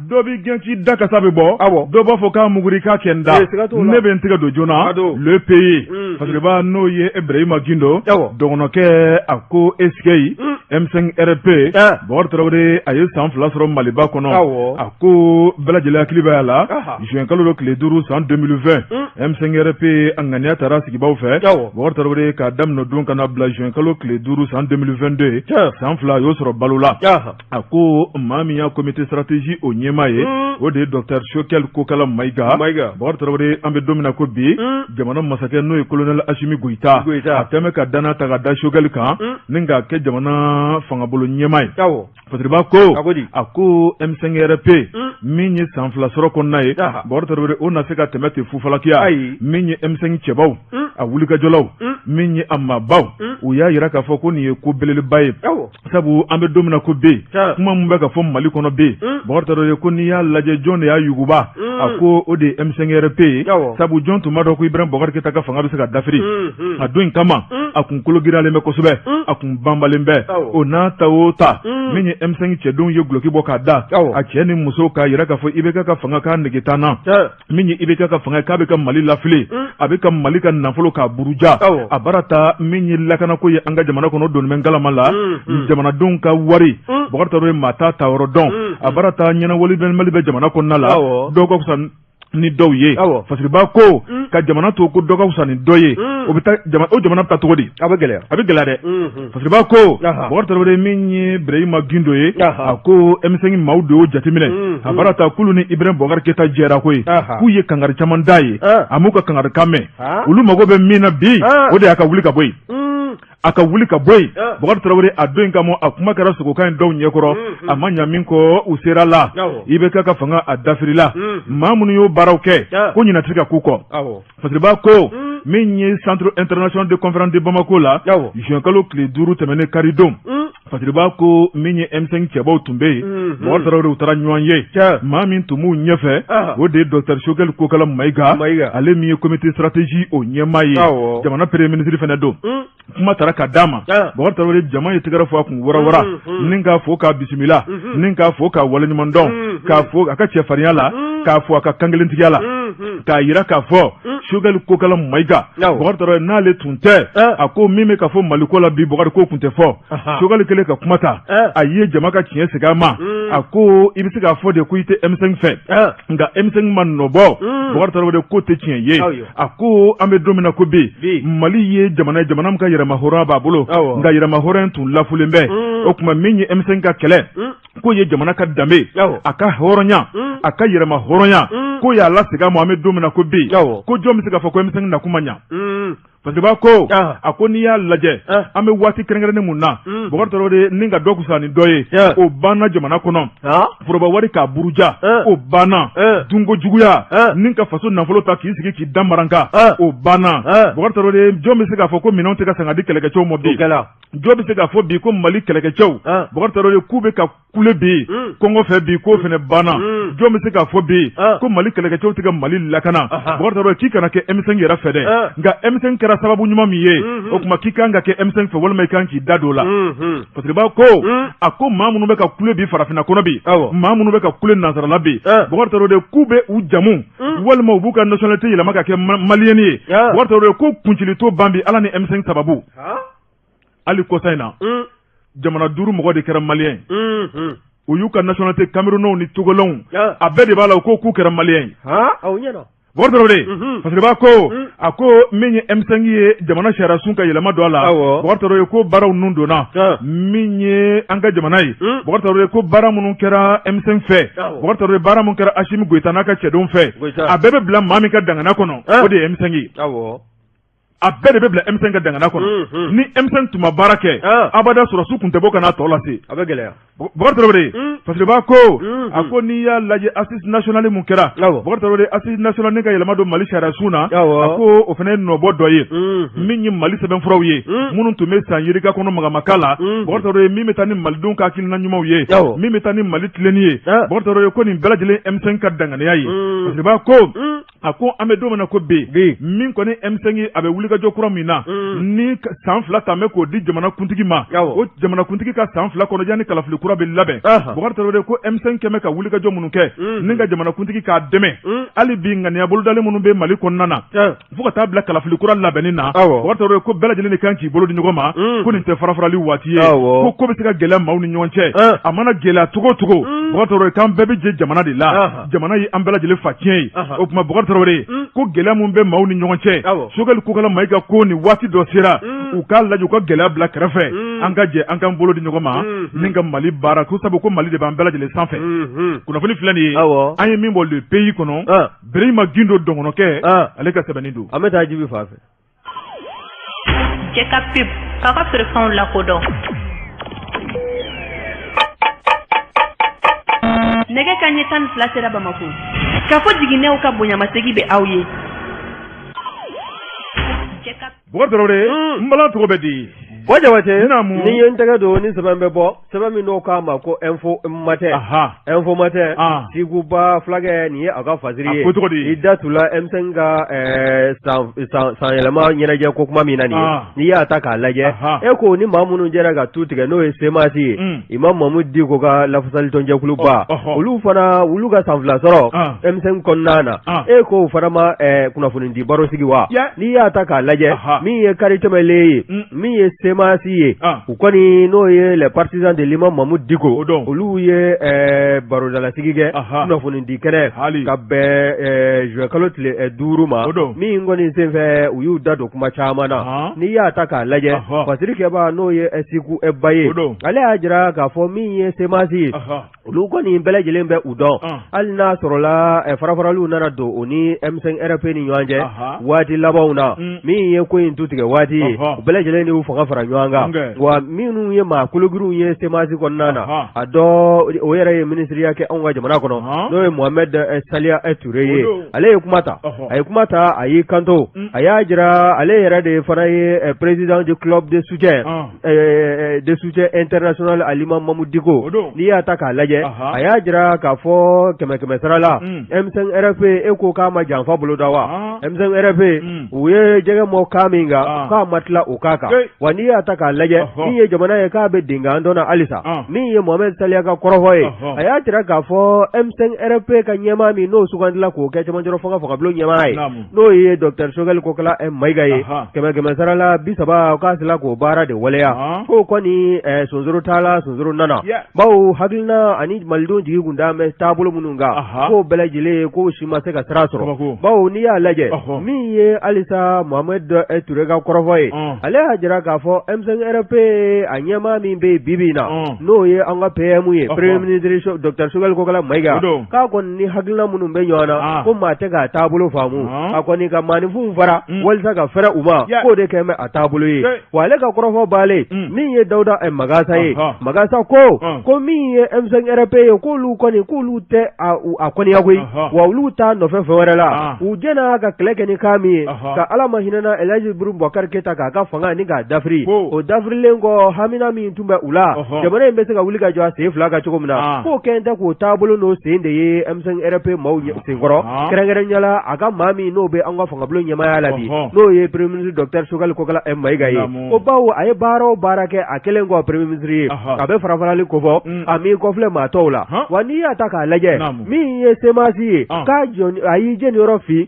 dɔ b'i gɛn k'i da kasa bɛ bɔ dɔ b'a fɔ k'a muguri k'a kɛ n da ne bɛ n tɛgɛ don joona Le Pays Fasiriba n'o ye Ibrahima Gindo dɔgɔnɔkɛ a ko est-ce que M5 RP Bɔkari Tarawele a ye san 2 sɔrɔ Maliba kɔnɔ a ko bɛɛ lajɛlen hakili bɛ a la juin kalo dɔ tile 5 san 2020 M5 RP a ŋaniya taara sigibaw fɛ Bɔkari Tarawele k'a daminɛ don ka na bila juin kalo tile 5 san 2022 san 2 a y'o sɔrɔ balo la. A ko maa min y'a comité stratégie o ɲɛmaa ye o de ye docteur Choguel Kokala Mayiga. Bɔkari Tarawele an bɛ don min na ko bi jamana masakɛ n'o ye colonel Asimi Goyita a tɛmɛ ka danna ta ka da Choguel kan ni k'a kɛ jamana fangabolo ɲɛmaa ye. Fasiriba ko a ko M5 RP min ye san 2 sɔrɔ kɔnɔna ye Bɔkari Tarawele o na se ka tɛmɛ ten fufalakiya min ye M5 cɛbaw a wulikajɔlaw min ye a maabaw u y'a jira k'a fɔ ko nin ye ko belebeleba ye. Sabu an bɛ don min na ko bi kuma min bɛ ka fɔ Mali kɔnɔ bi Bɔkari Tarawele ko n'i y'a lajɛ jɔn de y'a yuguba a ko o de ye M5 RP ye sabu jɔn tun b'a dɔn ko Ibrahim Bɔkari Keyita ka fanga bɛ se ka dafiri a don in kama a kun kologiralen bɛ kosɛbɛ a kun banbalen bɛ o n'a ta o ta min ye M5 cɛdenw ye duloki bɔ k'a da a cɛ ni muso k'a jira k'a fɔ IBK ka fanga k'a nege t'an na min ye IBK ka fanga k'a bɛ ka Mali lafili a bɛ ka Mali ka nafolo k'a buruja a baara ta min ye lakanako ye an ka jamana kɔnɔ doni bɛ ngalama la jamanadenw ka wari Bɔkari Tarawele maa t'a ta yɔrɔ dɔn a baara ta ɲɛnawali bɛ Mali bɛ jamana kɔnɔna la dɔw ka fisa ni dɔw ye Fasiriba ko ka jamana to ko dɔ ka fisa ni dɔ ye o bɛ taa o jamana bɛ taa cogo di a bɛ gɛlɛya a bɛ gɛlɛya dɛ Fasiriba ko Bɔkari Tarawele min ye Ibrahima Gindo ye a ko M5 maaw de y'o jateminɛ a baara ta k'olu ni Ibrahim Bɔkari Keyita jɛra koyi k'u ye kangari caman d'a ye a m'u ka kangari kan mɛn olu mago bɛ min na bi o de y'a ka wuli ka bɔ yen a ka wuli ka bɔ yen Bɔkari Tarawele a don in kama a kuma kɛra sogokan in dɔw ɲɛkɔrɔ a ma ɲa min kɔ u sera la IBK ka fanga a dafirila maa minnu y'o baaraw kɛ ko ɲinɛ tɛ se ka k'u kɔ Fasiriba ko min ye centre international de conférence de Bamako la juin kalo tile 5 tɛmɛnen karidon Fasiriba ko min ye M5 cɛbaw tun bɛ yen Bɔkari Tarawele u taara ɲɔgɔn ye maa min tun b'u ɲɛfɛ o de ye docteur Choguel Kokala Mayiga ale min ye comité stratégie o ɲɛmaa ye jamana premier ministre fana don kuma taara ka d'a ma Bɔkari Tarawele jama ye tɛgɛrɛ fɔ a kun warawara ni k'a fo k'a bisimila ni k'a fo k'a waleɲuman dɔn k'a fo a ka cɛfarinya la k'a fo a ka kankelentigiya la k'a jira k'a fɔ Choguel Kokala Mayiga Bɔkari Tarawele n'ale tun tɛ a ko min bɛ ka fɔ Mali ko la bi Bɔkari ko tun tɛ fɔ Choguel kɛlen ka kuma ta a ye jama ka tiɲɛ segin a ma a ko i bɛ se k'a fɔ de ko i tɛ M5 fɛ nka M5 ma nɔbɔ Bɔkari Tarawele ko tɛ tiɲɛ ye a ko an bɛ don min na ko bi Mali ye jamana ye jamana min ka yɛrɛmahɔrɔnya b'a bolo nka yɛrɛmahɔrɔnya tun lafulen bɛ o tuma min ye M5 ka kɛlɛ k'o ye jamana ka danbe a ka hɔrɔnya a ka yɛrɛmahɔrɔnya k'o y'a lasegin a ma an bɛ don min na ko bi ko jɔn bɛ se k'a fɔ ko M5 nakun ma ɲa. Fasiriba ko a ko n'i y'a lajɛ an bɛ waati kɛrɛnkɛrɛnnen mun na Bɔkari Tarawele ni ka dɔ kusa ni dɔ ye o banna jamana kɔnɔ foroba wari k'a buruja o banna dunko juguya ni ka faso nafolo ta k'i sigi k'i da maranka o banna Bɔkari Tarawele jɔn bɛ se k'a fɔ ko minɛnw tɛ ka san ka di kɛlɛkɛcɛw ma bi jɔn bɛ se k'a fɔ bi ko Mali kɛlɛkɛcɛw Bɔkari Tarawele k'u bɛ ka kule bi kɔngɔ fɛ bi k'o fana banna jɔn bɛ se k'a fɔ bi ko Mali kɛlɛkɛcɛw tɛ ka Mali lakana Bɔkari Tarawele k'i kana kɛ M5 yɛrɛ fɛ dɛ nka M5 kɛra sababu ɲuman min ye o tuma k'i kan ka kɛ M5 fɛ walima i kan k'i da don o la Fasiriba ko a ko maa minnu bɛ ka kule bi farafinna kɔnɔ bi maa minnu bɛ ka kule nansarala bi Bɔkari Tarawele k'u bɛ u jamu walima u b'u ka nationalité yɛlɛma ka kɛ maliyɛn ye Bɔkari Tarawele ko kuncili t'o ban bi Ala ni M5 sababu hali kɔsa in na jamana 5 mɔgɔ de kɛra maliyɛn u y'u ka nationalité Camerounais ni Togolais a bɛɛ de b'a la u ko k'u kɛra maliyɛn ye Bɔkari Tarawele Fasiriba ko a ko min ye M5 ye jamana sariyasun ka yɛlɛma don a la Bɔkari Tarawele ko baaraw nun donna min ye an ka jamana ye Bɔkari Tarawele ko baara minnu kɛra M5 fɛ Bɔkari Tarawele baara min kɛra Asimi Goyita n'a ka cɛdenw fɛ a bɛɛ bɛ bila maa min ka dangana kɔnɔ o de ye M5 ye a bɛɛ de bɛ bila M5 ka dangana kɔnɔ ni M5 tun ma baara kɛ abada sɔrɔsiw tun tɛ bɔ ka n'a tɔ lase a bɛ gɛlɛya Bɔkari Tarawele Fasiriba ko a ko n'i y'a lajɛ assise nationale mun kɛra Bɔkari Tarawele assise nationale ka yɛlɛma don Mali sariyasun na a ko o fana ye nɔbɔ dɔ ye min ye Mali sɛbɛnfuraw ye minnu tun bɛ san yirika kɔnɔ magamaka la Bɔkari Tarawele min bɛ taa ni malidenw ka hakilina ɲumanw ye min bɛ taa ni Mali tilenni ye Bɔkari Tarawele ko nin bɛɛ lajɛlen M5 ka danganiya ye Fasiriba ko a ko an bɛ don min na ko bi min kɔni M5 a bɛ wulikajɔ kura min na ni san 2 ta bɛ k'o di jamanakuntigi ma o jamanakuntigi ka san 2 kɔnɔ yanni kalafili kura bɛ labɛn Bɔkari Tarawele ko M5 kɛmɛ ka wulikajɔ minnu kɛ ni ka jamanakuntigi k'a dɛmɛ hali bi ŋaniya bolodalen minnu bɛ Mali kɔnɔna na fo ka taa bila kalafili kura labɛnni na Bɔkari Tarawele ko bɛɛ lajɛlen de kan k'i bolo di ɲɔgɔn ma ko nin tɛ farafarali waati ye ko bɛ se ka gɛlɛya maaw ni ɲɔgɔn cɛ a mana gɛlɛya cogo o cogo Bɔkari Tarawele k'an bɛɛ bɛ jɛ jamana de la jamana ye an bɛɛ lajɛlen fa tiɲɛ ye o tuma Bɔkari Tarawele ko gɛlɛya min bɛ maaw ni ɲɔgɔn cɛ Sogɛli Kokala Mayiga ko nin waati dɔ sera u k'a lajɛ u ka gɛlɛya bila kɛrɛfɛ an ka jɛ an k'an bolo di ɲɔgɔn ma ni ka Mali baara ko sabu ko Mali de b'an bɛɛ lajɛlen sanfɛ kunnafoni filɛ nin ye an ye min bɔ Le Pays kɔnɔ Birima Gindo dɔnkɔnɔkɛ ale ka sɛbɛnni don an bɛ taa Jibi fan fɛ Cɛ ka pub k'a ka feerefɛnw lakodɔn nɛgɛ ka ɲɛ 12 sera Bamako k'a fɔ jiginɛw ka bonyamasegin bɛ aw ye Bɔkari Tarawele n bala tɔgɔ bɛ di Bɔ Jabate ni ye n tɛgɛ don ni sɛbɛn bɛ bɔ sɛbɛn min n'o k'a ma ko Info Matin Info Matin Siguba fulakɛ nin ye a ka fasiri ye i da tula M5 ka san yɛlɛma ɲɛnajɛ ko kuma min na nin ye n'i y'a ta k'a lajɛ e ko ni maa minnu jɛra ka tu tigɛ n'o ye CMAS ye Imam Mahmoud Dicko ka lafasalitɔnjɛkuluba olu fana olu ka san 2 sɔrɔ M5 kɔnɔna na e ko o fana ma kunnafoni di baro sigi wa n'i y'a ta k'a lajɛ min ye kari tɛmɛlen ye min ye CMAS ye u kɔni n'o ye les partisans de l'imam Mahmoud Dicko olu ye barodalasigi kɛ kunnafoni di kɛnɛ ka bɛn juin kalo tile 5 ma min kɔni senfɛ u y'u da don kuma caman na n'i y'a ta k'a lajɛ fasiri kɛbaa n'o ye Siku Ba ye ale y'a jira k'a fɔ min ye CMAS ye olu kɔni bɛɛ lajɛlen bɛ u dɔn hali n'a sɔrɔla farafaraliw nana don o ni M5 RP ni ɲɔgɔn cɛ waati labanw na min ye ko in tu tigɛ waati ye u bɛɛ lajɛlen de y'u fanga fara ɲɔgɔn kan wa minnu ye maa kologirinw ye CMAS kɔnɔna na a dɔ o yɛrɛ ye minisiriya kɛ anw ka jamana kɔnɔ n'o ye Mohamed Saliya Ture ye ale ye kuma ta a ye kuma ta a y'i kanto a y'a jira ale yɛrɛ de fana ye président du club de soutien de soutien international à l'imam Mahmoud Dicko n'i y'a ta k'a lajɛ a y'a jira k'a fɔ 100 sara la M5 RP e ko k'a ma janfa boloda wa M5 RP u ye jɛgɛ mɔ kan min kan k'a ma tila o kan kan wa n'i y'a ta k'a lajɛ min ye jamana ye k'a bɛ denkan dɔn na halisa min ye Mohamed Saliya ka kɔrɔfɔ ye a y'a jira k'a fɔ M5 RP ka ɲɛmaa min n'o sugandila k'o kɛ cɛmancɛrɔ fanga fangabulon ɲɛmaa ye n'o ye docteur Choguel Kokala Mayiga ye 100 sara la 30 k'a sera k'o baara de waleya k'o kɔni sonsoro taala sonsoro nana bawo hakilina ani malidenw jigi kun dalen bɛ taabolo minnu kan k'o bɛɛ lajɛlen k'o si ma se ka sira sɔrɔ bawo n'i y'a lajɛ min ye halisa Mohamed Ture ka kɔrɔfɔ ye ale y'a jira k'a fɔ M5RP a ɲɛmaa min bɛ yen bi bi in na n'o ye an ka PM ye premier ministre docteur Choguel Kokalla Maïga k'a kɔni ni hakilina minnu bɛ ɲɔgɔn na ko maa tɛ k'a taabolo faamu a kɔni ka maaninfinw fara walisa ka fɛrɛ u ma k'o de kɛlen bɛ a taabolo ye wa ale ka kɔrɔfɔ bannen min ye Dawuda Magasa ye Magasa ko ko min ye M5RP ye k'olu kɔni k'olu tɛ a kɔniya koyi wa olu t'a nɔfɛ fɛn wɛrɛ la u jɛna ka kɛlɛ kɛ ni kan min ye ka Ala ma hinɛna El Hadji Ibrahim Boubacar Keita k'a ka fanga ni k'a dafiri o dafirilen kɔ hamina min tun bɛ u la jamana in bɛ se ka wuli ka jɔ a sen fila kan cogo min na k'o kɛlen tɛ k'o taabolo n'o sen de ye M5RP maaw senkɔrɔ kɛrɛnkɛrɛnnenya la a ka maa min n'o bɛ an ka fangabulon ɲɛmaaya la bi n'o ye premier ministre docteur Choguel Kokalla Maïga ye ko bawo a ye baara o baara kɛ a kɛlen kɔ premier ministre ye a bɛ farafarali kofɔ a m'i kɔfilɛ maa tɔw la wa n'i y'a ta k'a lajɛ min ye CMAS ye k'a a y'i jeniyɔrɔ fin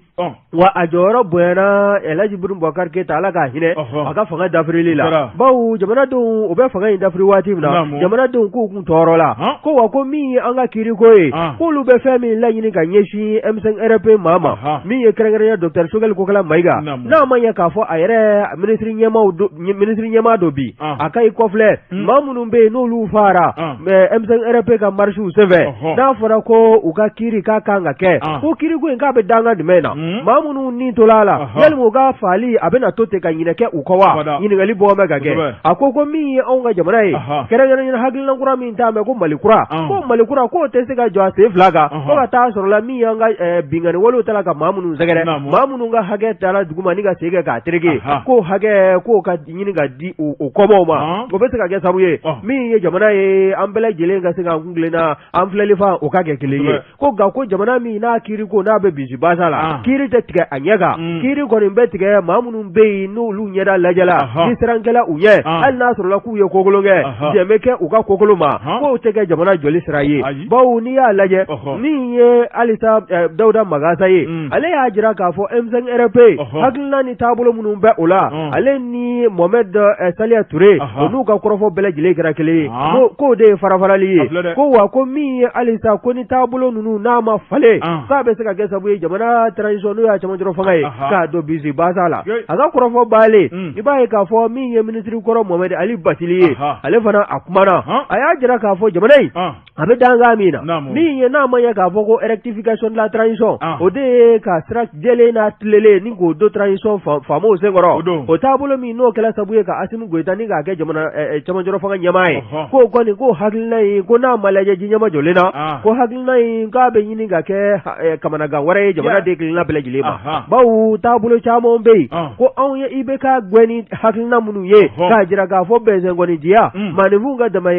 wa a jɔyɔrɔ bonyana El Hadji Ibrahim Boubacar Keita Ala k'a hinɛ a ka fanga dafirili la bawo jamanadenw u bɛ fanga in dafiri waati min na jamanadenw k'u kun tɔɔrɔ la ko wa ko min ye an ka kiiriko ye k'olu bɛ fɛn min laɲini ka ɲɛsin M5RP maa ma min ye kɛrɛnkɛrɛnya docteur Choguel Kokalla Maïga n'a ma ɲɛ k'a fɔ a yɛrɛ minisiri ɲɛmaa don bi a ka i kɔfilɛ maa minnu bɛ yen n'olu faara M5RP ka marisiw senfɛ n'a fɔra ko u ka kiiri k'a kan ka kɛ ko kiiriko in k'a bɛ danga jumɛn na maa minnu ni tola a la yalima u ka faali a bɛna to ten ka ɲinɛ kɛ u kɔ wa ɲininkali bɔ bɛ ka kɛ a ko ko min ye anw ka jamana ye kɛrɛnkɛrɛnnenya hakilina kura min t'an bɛ ko Mali kura ko Mali kura k'o tɛ se ka jɔ a sen fila kan fo ka taa sɔrɔ la min y'an ka binkanni walew taara ka maa minnu sɛgɛrɛ maa minnu ka hakɛ taara duguma ni ka sen kɛ k'a tereke k'o hakɛ k'o ka ɲini ka di o kɔmɔw ma o bɛ se ka kɛ sababu ye min ye jamana ye an bɛɛ lajɛlen ka se k'an kun tilenna an filɛli fan o ka kɛ kelen ye ko nka ko jamana min n'a kiiri ko n'a bɛ bisi basa la kiiri tɛ tigɛ a ɲɛ kan kiiri kɔni bɛ tigɛ maa minnu bɛ yen n'olu ɲɛda lajɛla ni siran kɛla u ɲɛ hali n'a sɔrɔla k'u ye kokolon kɛ jɛn bɛ kɛ u ka kokolon ma k'o tɛ kɛ jamana jɔli sira ye bawo n'i y'a lajɛ min ye halisa Dawuda Magasa ye ale y'a jira k'a fɔ M5RP hakilina ni taabolo minnu bɛ o la ale ni Mohamed Saliya Ture o n'u ka kɔrɔfɔ bɛɛ lajɛlen kɛra kelen ye k'o de ye farafarali ye ko wa ko min ye halisa ko ni taabolo ninnu n'a ma falen k'a bɛ se ka kɛ sababu ye jamana transition n'o y'a cɛmancɛrɔ fanga ye k'a don bisi basa la a ka kɔrɔfɔ bannen i b'a ye k'a fɔ min ye minisiri kɔrɔ Mohamed Ali Batili ye ale fana a kumana a y'a jira k'a fɔ jamana in a bɛ danga min na min ye n'a ma ɲɛ k'a fɔ ko rectification de la transition o de ye ka sira jɛlen n'a tilenlen ni k'o don transition faamaw senkɔrɔ o taabolo min n'o kɛra sababu ye ka Asimi Goyita ni k'a kɛ jamana cɛmancɛrɔ fanga ɲɛmaa ye k'o kɔni k'o hakilina in ko n'a ma lajɛ ji ɲɛmajɔlen na ko hakilina in k'a bɛ ɲini ka kɛ kamanagan wɛrɛ ye jamana den kelenna bɛɛ lajɛlen ma bawo taabolo caman bɛ yen ko anw ye IBK gɛn ni hakilina minnu ye k'a jira k'a fɔ bɛnsɛnkɔnidiya maaninfinw ka dama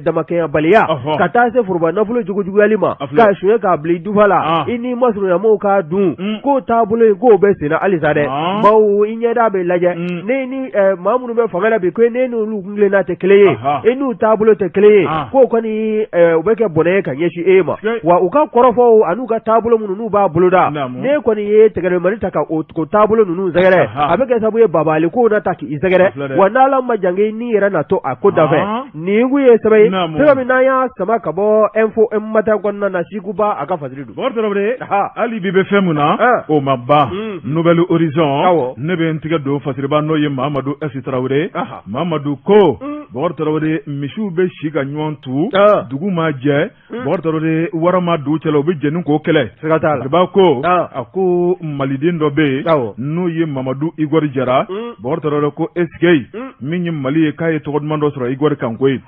damakɛɲɛbaliya ka taa se foroba nafolo jugujuguyali ma k'a suɲɛ k'a bila i dufa la i ni masurunyamɔgɔw k'a dun k'o taabolo in k'o bɛ senna halisa dɛ bawo i ɲɛda bɛ lajɛ ne ni maa minnu bɛ fanga la bi ko ne n'olu kuntilenna tɛ kelen ye e n'u taabolo tɛ kelen ye k'o kɔni u bɛ kɛ bɔnɛ ye ka ɲɛsin e ma wa u ka kɔrɔfɔw an'u ka taabolo minnu n'u b'a boloda ne kɔni ye tɛgɛrɛmani ta ka o taabolo ninnu sɛgɛrɛ a bɛ kɛ sababu ye babaali kow na ta k'i sɛgɛrɛ wa n'Ala ma jan kɛ n'i yɛrɛ na to a ko dafɛ nin kun ye sɛbɛn ye sɛbɛn min n'an y'a sama ka bɔ Info Matin kɔnɔna na Sikuba a ka fasiri don. Bɔkari Tarawele hali bi bɛ fɛn min na o ma ban Nouvel Horizon ne bɛ n tigɛ don fasiriba n'o ye Mamadu S Tarawele Mamadu ko Bɔkari Tarawele misiw bɛ si ka ɲɔgɔn tu dugu ma jɛ Bɔkari Tarawele wara ma don u cɛla u bɛ jɛ ni k'o kɛlɛ siga t'a la fasiriba ko a ko maliden dɔ bɛ yen n'o ye Mamadu Igɔri Jara Bɔkari Tarawele ko est-ce que min ye Mali ye k'a ye tɔgɔ duman dɔ sɔrɔ Igɔri kan koyi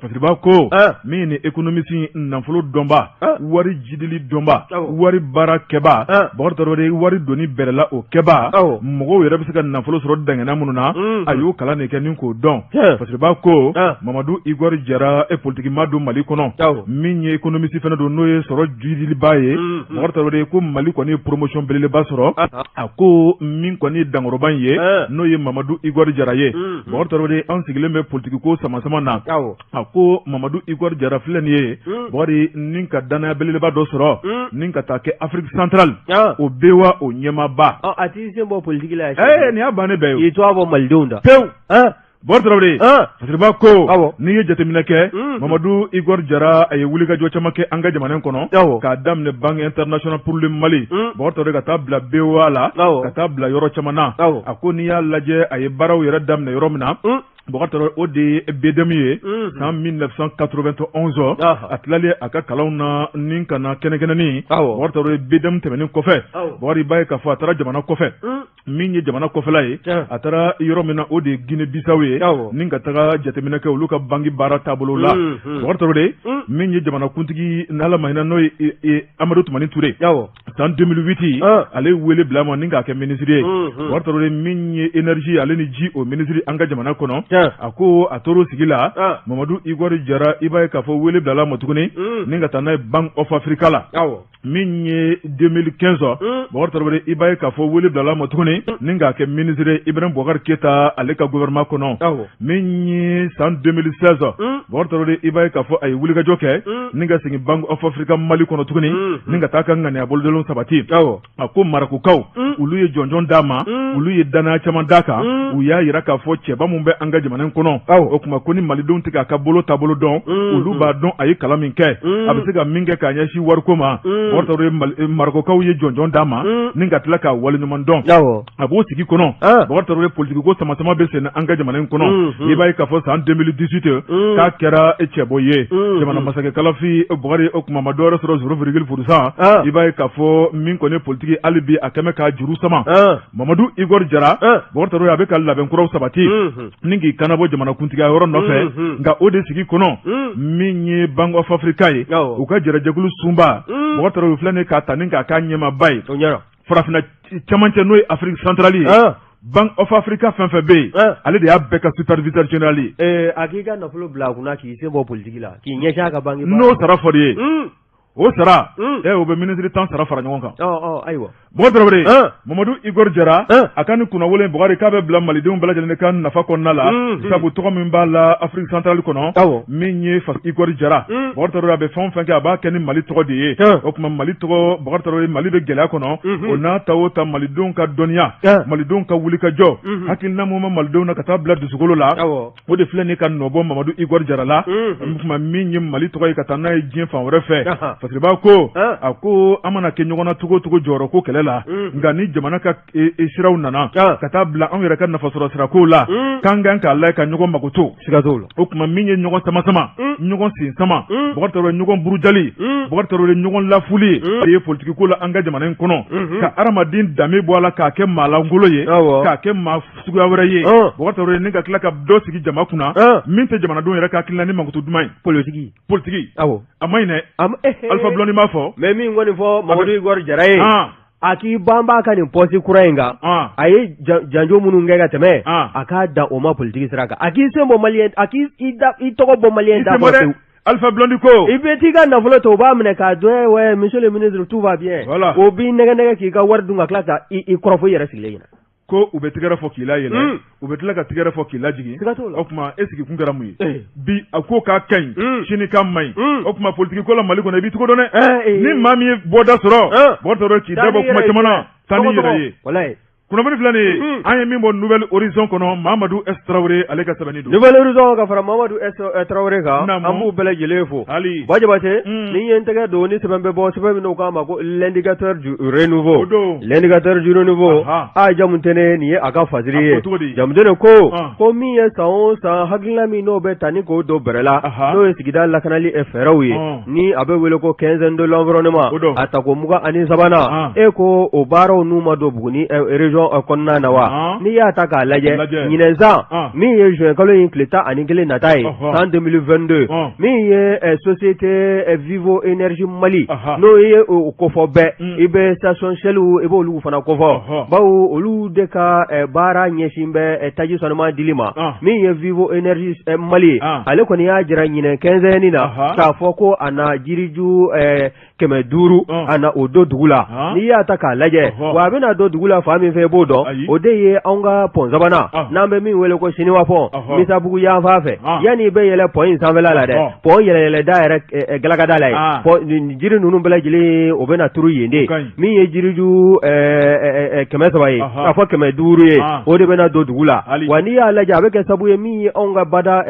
fasiriba ko min ni économiste nafolo dɔnba wari jidili dɔnba wari baara kɛba Bɔkari Tarawele wari doni bɛrɛla o kɛba mɔgɔw yɛrɛ bɛ se ka nafolo sɔrɔ dangana minnu na a y'o kalan de kɛ ni k'o dɔn fasiriba ko Mamadu Igɔri Jara e politikima don Mali kɔnɔ min ye économiste fana don n'o ye sɔrɔ jidiliba ye Bɔkari Tarawele ko Mali kɔni ye promotion belebeleba sɔrɔ a ko min kɔni ye dankɔrɔba in ye n'o ye Mamadu Igɔri Jara ye Bɔkari Tarawele an sigilen bɛ politiki ko sama sama na a ko Mamadu Igɔri Jara filɛ nin ye Bɔkari ni ka dannaya belebeleba dɔ sɔrɔ ni ka taa kɛ Afrique centrale o BOA o ɲɛmaaba a t'i sen bɔ politiki la nin y'a bannen bɛɛ ye k'i tɔgɔ bɔ malidenw da pewu. Bɔkari Tarawele Fasiriba ko n'i ye jateminɛ kɛ Mamadu Igor Jara a ye wulikajɔ caman kɛ an ka jamana in kɔnɔ k'a daminɛ Banque Internationale pour le Mali Bɔkari Tarawele ka taa bila BOA la ka taa bila yɔrɔ caman na a ko n'i y'a lajɛ a ye baaraw yɛrɛ daminɛ yɔrɔ min na Bɔkari Tarawele o de ye BDM ye san 1991 a tilalen a ka kalanw na ni ka na kɛnɛkɛnɛni Bɔkari Tarawele BDM tɛmɛnen kɔfɛ Bɔkari i b'a ye k'a fɔ a taara jamana kɔfɛ min ye jamana kɔfɛla ye a taara yɔrɔ min na o de ye Guinée Bissau ye ni ka taga jateminɛ kɛ olu ka banki baara taabolo la Bɔkari Tarawele min ye jamanakuntigi n'Ala ma hinɛ n'o ye Amadu Tumani Ture san 2008 ale wele bila ma ni k'a kɛ minisiri ye Bɔkari Tarawele min ye énergie ale ni ji o minisiri an ka jamana kɔnɔ a ko a tor'o sigi la Mamadu Igor Jara i b'a ye k'a fɔ wele bilala ma tuguni ni ka taa n'a ye Bank of Africa la min ye 2015 Bɔkari Tarawele i b'a ye k'a fɔ wele bilala ma tuguni ni k'a kɛ minisiri Ibrahim Boubacar Keita ale ka gouvernement kɔnɔ min ye san 2016 Bɔkari Tarawele i b'a ye k'a fɔ a ye wulikajɔ kɛ ni ka segin Bank of Africa Mali kɔnɔ tuguni ni ka taa ka ŋaniya bolodenw sabati a ko Marakukaw olu ye jɔnjɔn d'a ma olu ye danaya caman d'a kan u y'a yira k'a fɔ cɛba min bɛ an ka jamana in kɔnɔ o tuma ko ni malidenw tɛ k'a ka bolo taabolo dɔn olu b'a dɔn a ye kalan min kɛ a bɛ se ka min kɛ k'a ɲɛsin wariko ma Bɔkari Tarawele Marakukaw ye jɔnjɔn d'a ma ni ka tila k'a waleɲuman dɔn a b'o sigi kɔnɔ Bɔkari Tarawele politiki ko sama sama bɛ sen an ka jamana in kɔnɔ i b'a ye k'a fɔ san 2018 k'a kɛra cɛbɔ ye jamana masakɛ kalafi Bɔkari o tuma ma dɔwɛrɛ sɔrɔ 0,% i b'a ye k'a fɔ min kɔni politiki hali bi a kɛmɛ k'a juru sama Mamadu Igor Jara Bɔkari Tarawele a bɛ ka labɛn kuraw sabati ni k'i kanabɔ jamanakuntigiya yɔrɔ nɔfɛ nka o de sigi kɔnɔ min ye Bank of Africa ye u ka jɛrɛjɛkulu sunba Bɔkari Tarawele filɛ nin k'a ta ni k'a k'a ɲɛmaaba ye farafinna cɛmancɛ n'o ye Afrique centrale ye Bank of Africa fɛn fɛn bɛ yen ale de y'a bɛɛ ka superviseur général ye. A k'i ka nafolo bila a kunna k'i sen bɔ politique la k'i ɲɛsin a ka banque. N'o sara fɔr'i ye. O sara o bɛ minisiri 10 sara fara ɲɔgɔn kan. Ayiwa. Bɔkari Tarawele Mamadu Igor Jara a ka nin kunnawolo Bɔkari k'a bɛ bila malidenw bɛɛ lajɛlen ka nafa kɔnɔna la sabu tɔgɔ min b'a la Afrique centrale kɔnɔ min ye Igor Jara Bɔkari Tarawele a bɛ fɛn o fɛn kɛ a b'a kɛ ni Mali tɔgɔ de ye o tuma Mali tɔgɔ Bɔkari Tarawele Mali bɛ gɛlɛya kɔnɔ o n'a ta o ta malidenw ka dɔnniya malidenw ka wulikajɔ hakilina mun bɛ malidenw na ka taa bila dusukolo la o de filɛ nin ka nɔbɔ Mamadu Igor Jara la tuma min ye Mali tɔgɔ ye ka taa n'a ye diɲɛ fan wɛrɛ fɛ Fasiriba ko a ko an mana kɛ ɲɔgɔn na cogo o cogo jɔyɔrɔ ko kɛlɛ la nka ni jamana ka siraw nana ka taa bila anw yɛrɛ ka nafasɔrɔ sirakow la k'an kan k'a lajɛ ka ɲɔgɔn makoto siga t'o la o tuma min ye ɲɔgɔn sama sama ɲɔgɔn sen sama Bɔkari Tarawele ɲɔgɔn burujali Bɔkari Tarawele ɲɔgɔn lafuli de ye politiki ko la an ka jamana in kɔnɔ ka hadamaden danbe bɔ a la k'a kɛ maalankolon ye k'a kɛ maa suguya wɛrɛ ye Bɔkari Tarawele ni ka tila ka dɔ sigi jama kunna min tɛ jamanadenw yɛrɛ ka hakilina ni mankutu duman ye politiki awɔ a ma ɲi dɛ Alpha Blondy b'a fɔ mais min kɔni fɔ Mamadu Igor Jara ye a k'i banba ka nin poste kura in kan a ye janjo minnu kɛ ka tɛmɛ a k'a da o ma politiki sira kan a k'i sen bɔ maliyɛn a k'i i tɔgɔ bɔ maliyɛn da kɔrɔ pewu. Alpha Blondy ko i bɛ t'i ka nafolo ta u b'a minɛ k'a dɔn ouais monsieur le ministre tout va bien o b'i nɛgɛ nɛgɛ k'i ka wari dun ka tila ka i kɔrɔfɔ i yɛrɛ sigilen ɲɛna. Ko u bɛ tigɛrɛ fɔ k'i layɛlɛ u bɛ tila ka tigɛrɛ fɔ k'i lajigin o tuma e sigi kun kɛra mun ye bi a ko k'a ka ɲi sini k'a man ɲi o tuma politiki ko la Mali kɔnɔ i b'i cogo dɔn dɛ ni maa min ye bɔda sɔrɔ Bɔkari Tarawele k'i da bɔ kuma caman na taa n'i yɛrɛ ye. Kunnafoni filɛ nin ye an ye min bɔ Nouvelle Horizon kɔnɔ Mamadu S Tarawele ale ka sɛbɛnni don. Nouvelle Horizon ka fara Mamadu S Tarawele kan an b'u bɛɛ lajɛlen fo. Ba Jabate ni ye n tɛgɛ don ni sɛbɛn bɛ bɔ sɛbɛn min n'u k'a ma ko l'indicateur du renouveau. L'indicateur du renouveau a Jamutɛnɛ nin ye a ka fasiri ye. Jamutɛnɛ ko ko min ye san o san hakilina min n'o bɛ ta ni k'o don bɛrɛ la n'o ye sigida lakanali fɛɛrɛw ye ni a bɛ wele ko quinzaine de l'environnement a tako 23nan e ko o baaraw n'u ma don Buguni région kɔnɔna na wa n'i y'a ta k'a lajɛ ɲinɛn san min ye juin kalo in tile 11 nata ye san 2022 min ye société Vivo Énergie Mali n'o ye o kofɔ bɛɛ i bɛ station Shell i b'olu fana kofɔ bawo olu de ka baara ɲɛsin bɛ taji sanuman dili ma min ye Vivo Énergie Mali ale kɔni y'a jira ɲinɛn quinzaine na k'a fɔ ko a na jiriju 500 a na o don dugu la n'i y'a ta k'a lajɛ wa a bɛna don dugu la fan min fɛ bɛɛ b'o dɔn, o de ye anw ka pɔn sabanan n'an bɛ min wele ko Siniwa pɔn, Misabugu yanfan fɛ, yanni i bɛ yɛlɛ pɔn in sanfɛla la dɛ, pɔn yɛlɛyɛlɛda yɛrɛ galakada la ye, jiri ninnu bɛɛ lajɛlen o bɛna turu yen de, min ye jiriju 300 ye, k'a fɔ 500 ye, o de bɛna don dugu la. Wa n'i y'a lajɛ a bɛ kɛ sababu ye min ye anw ka bada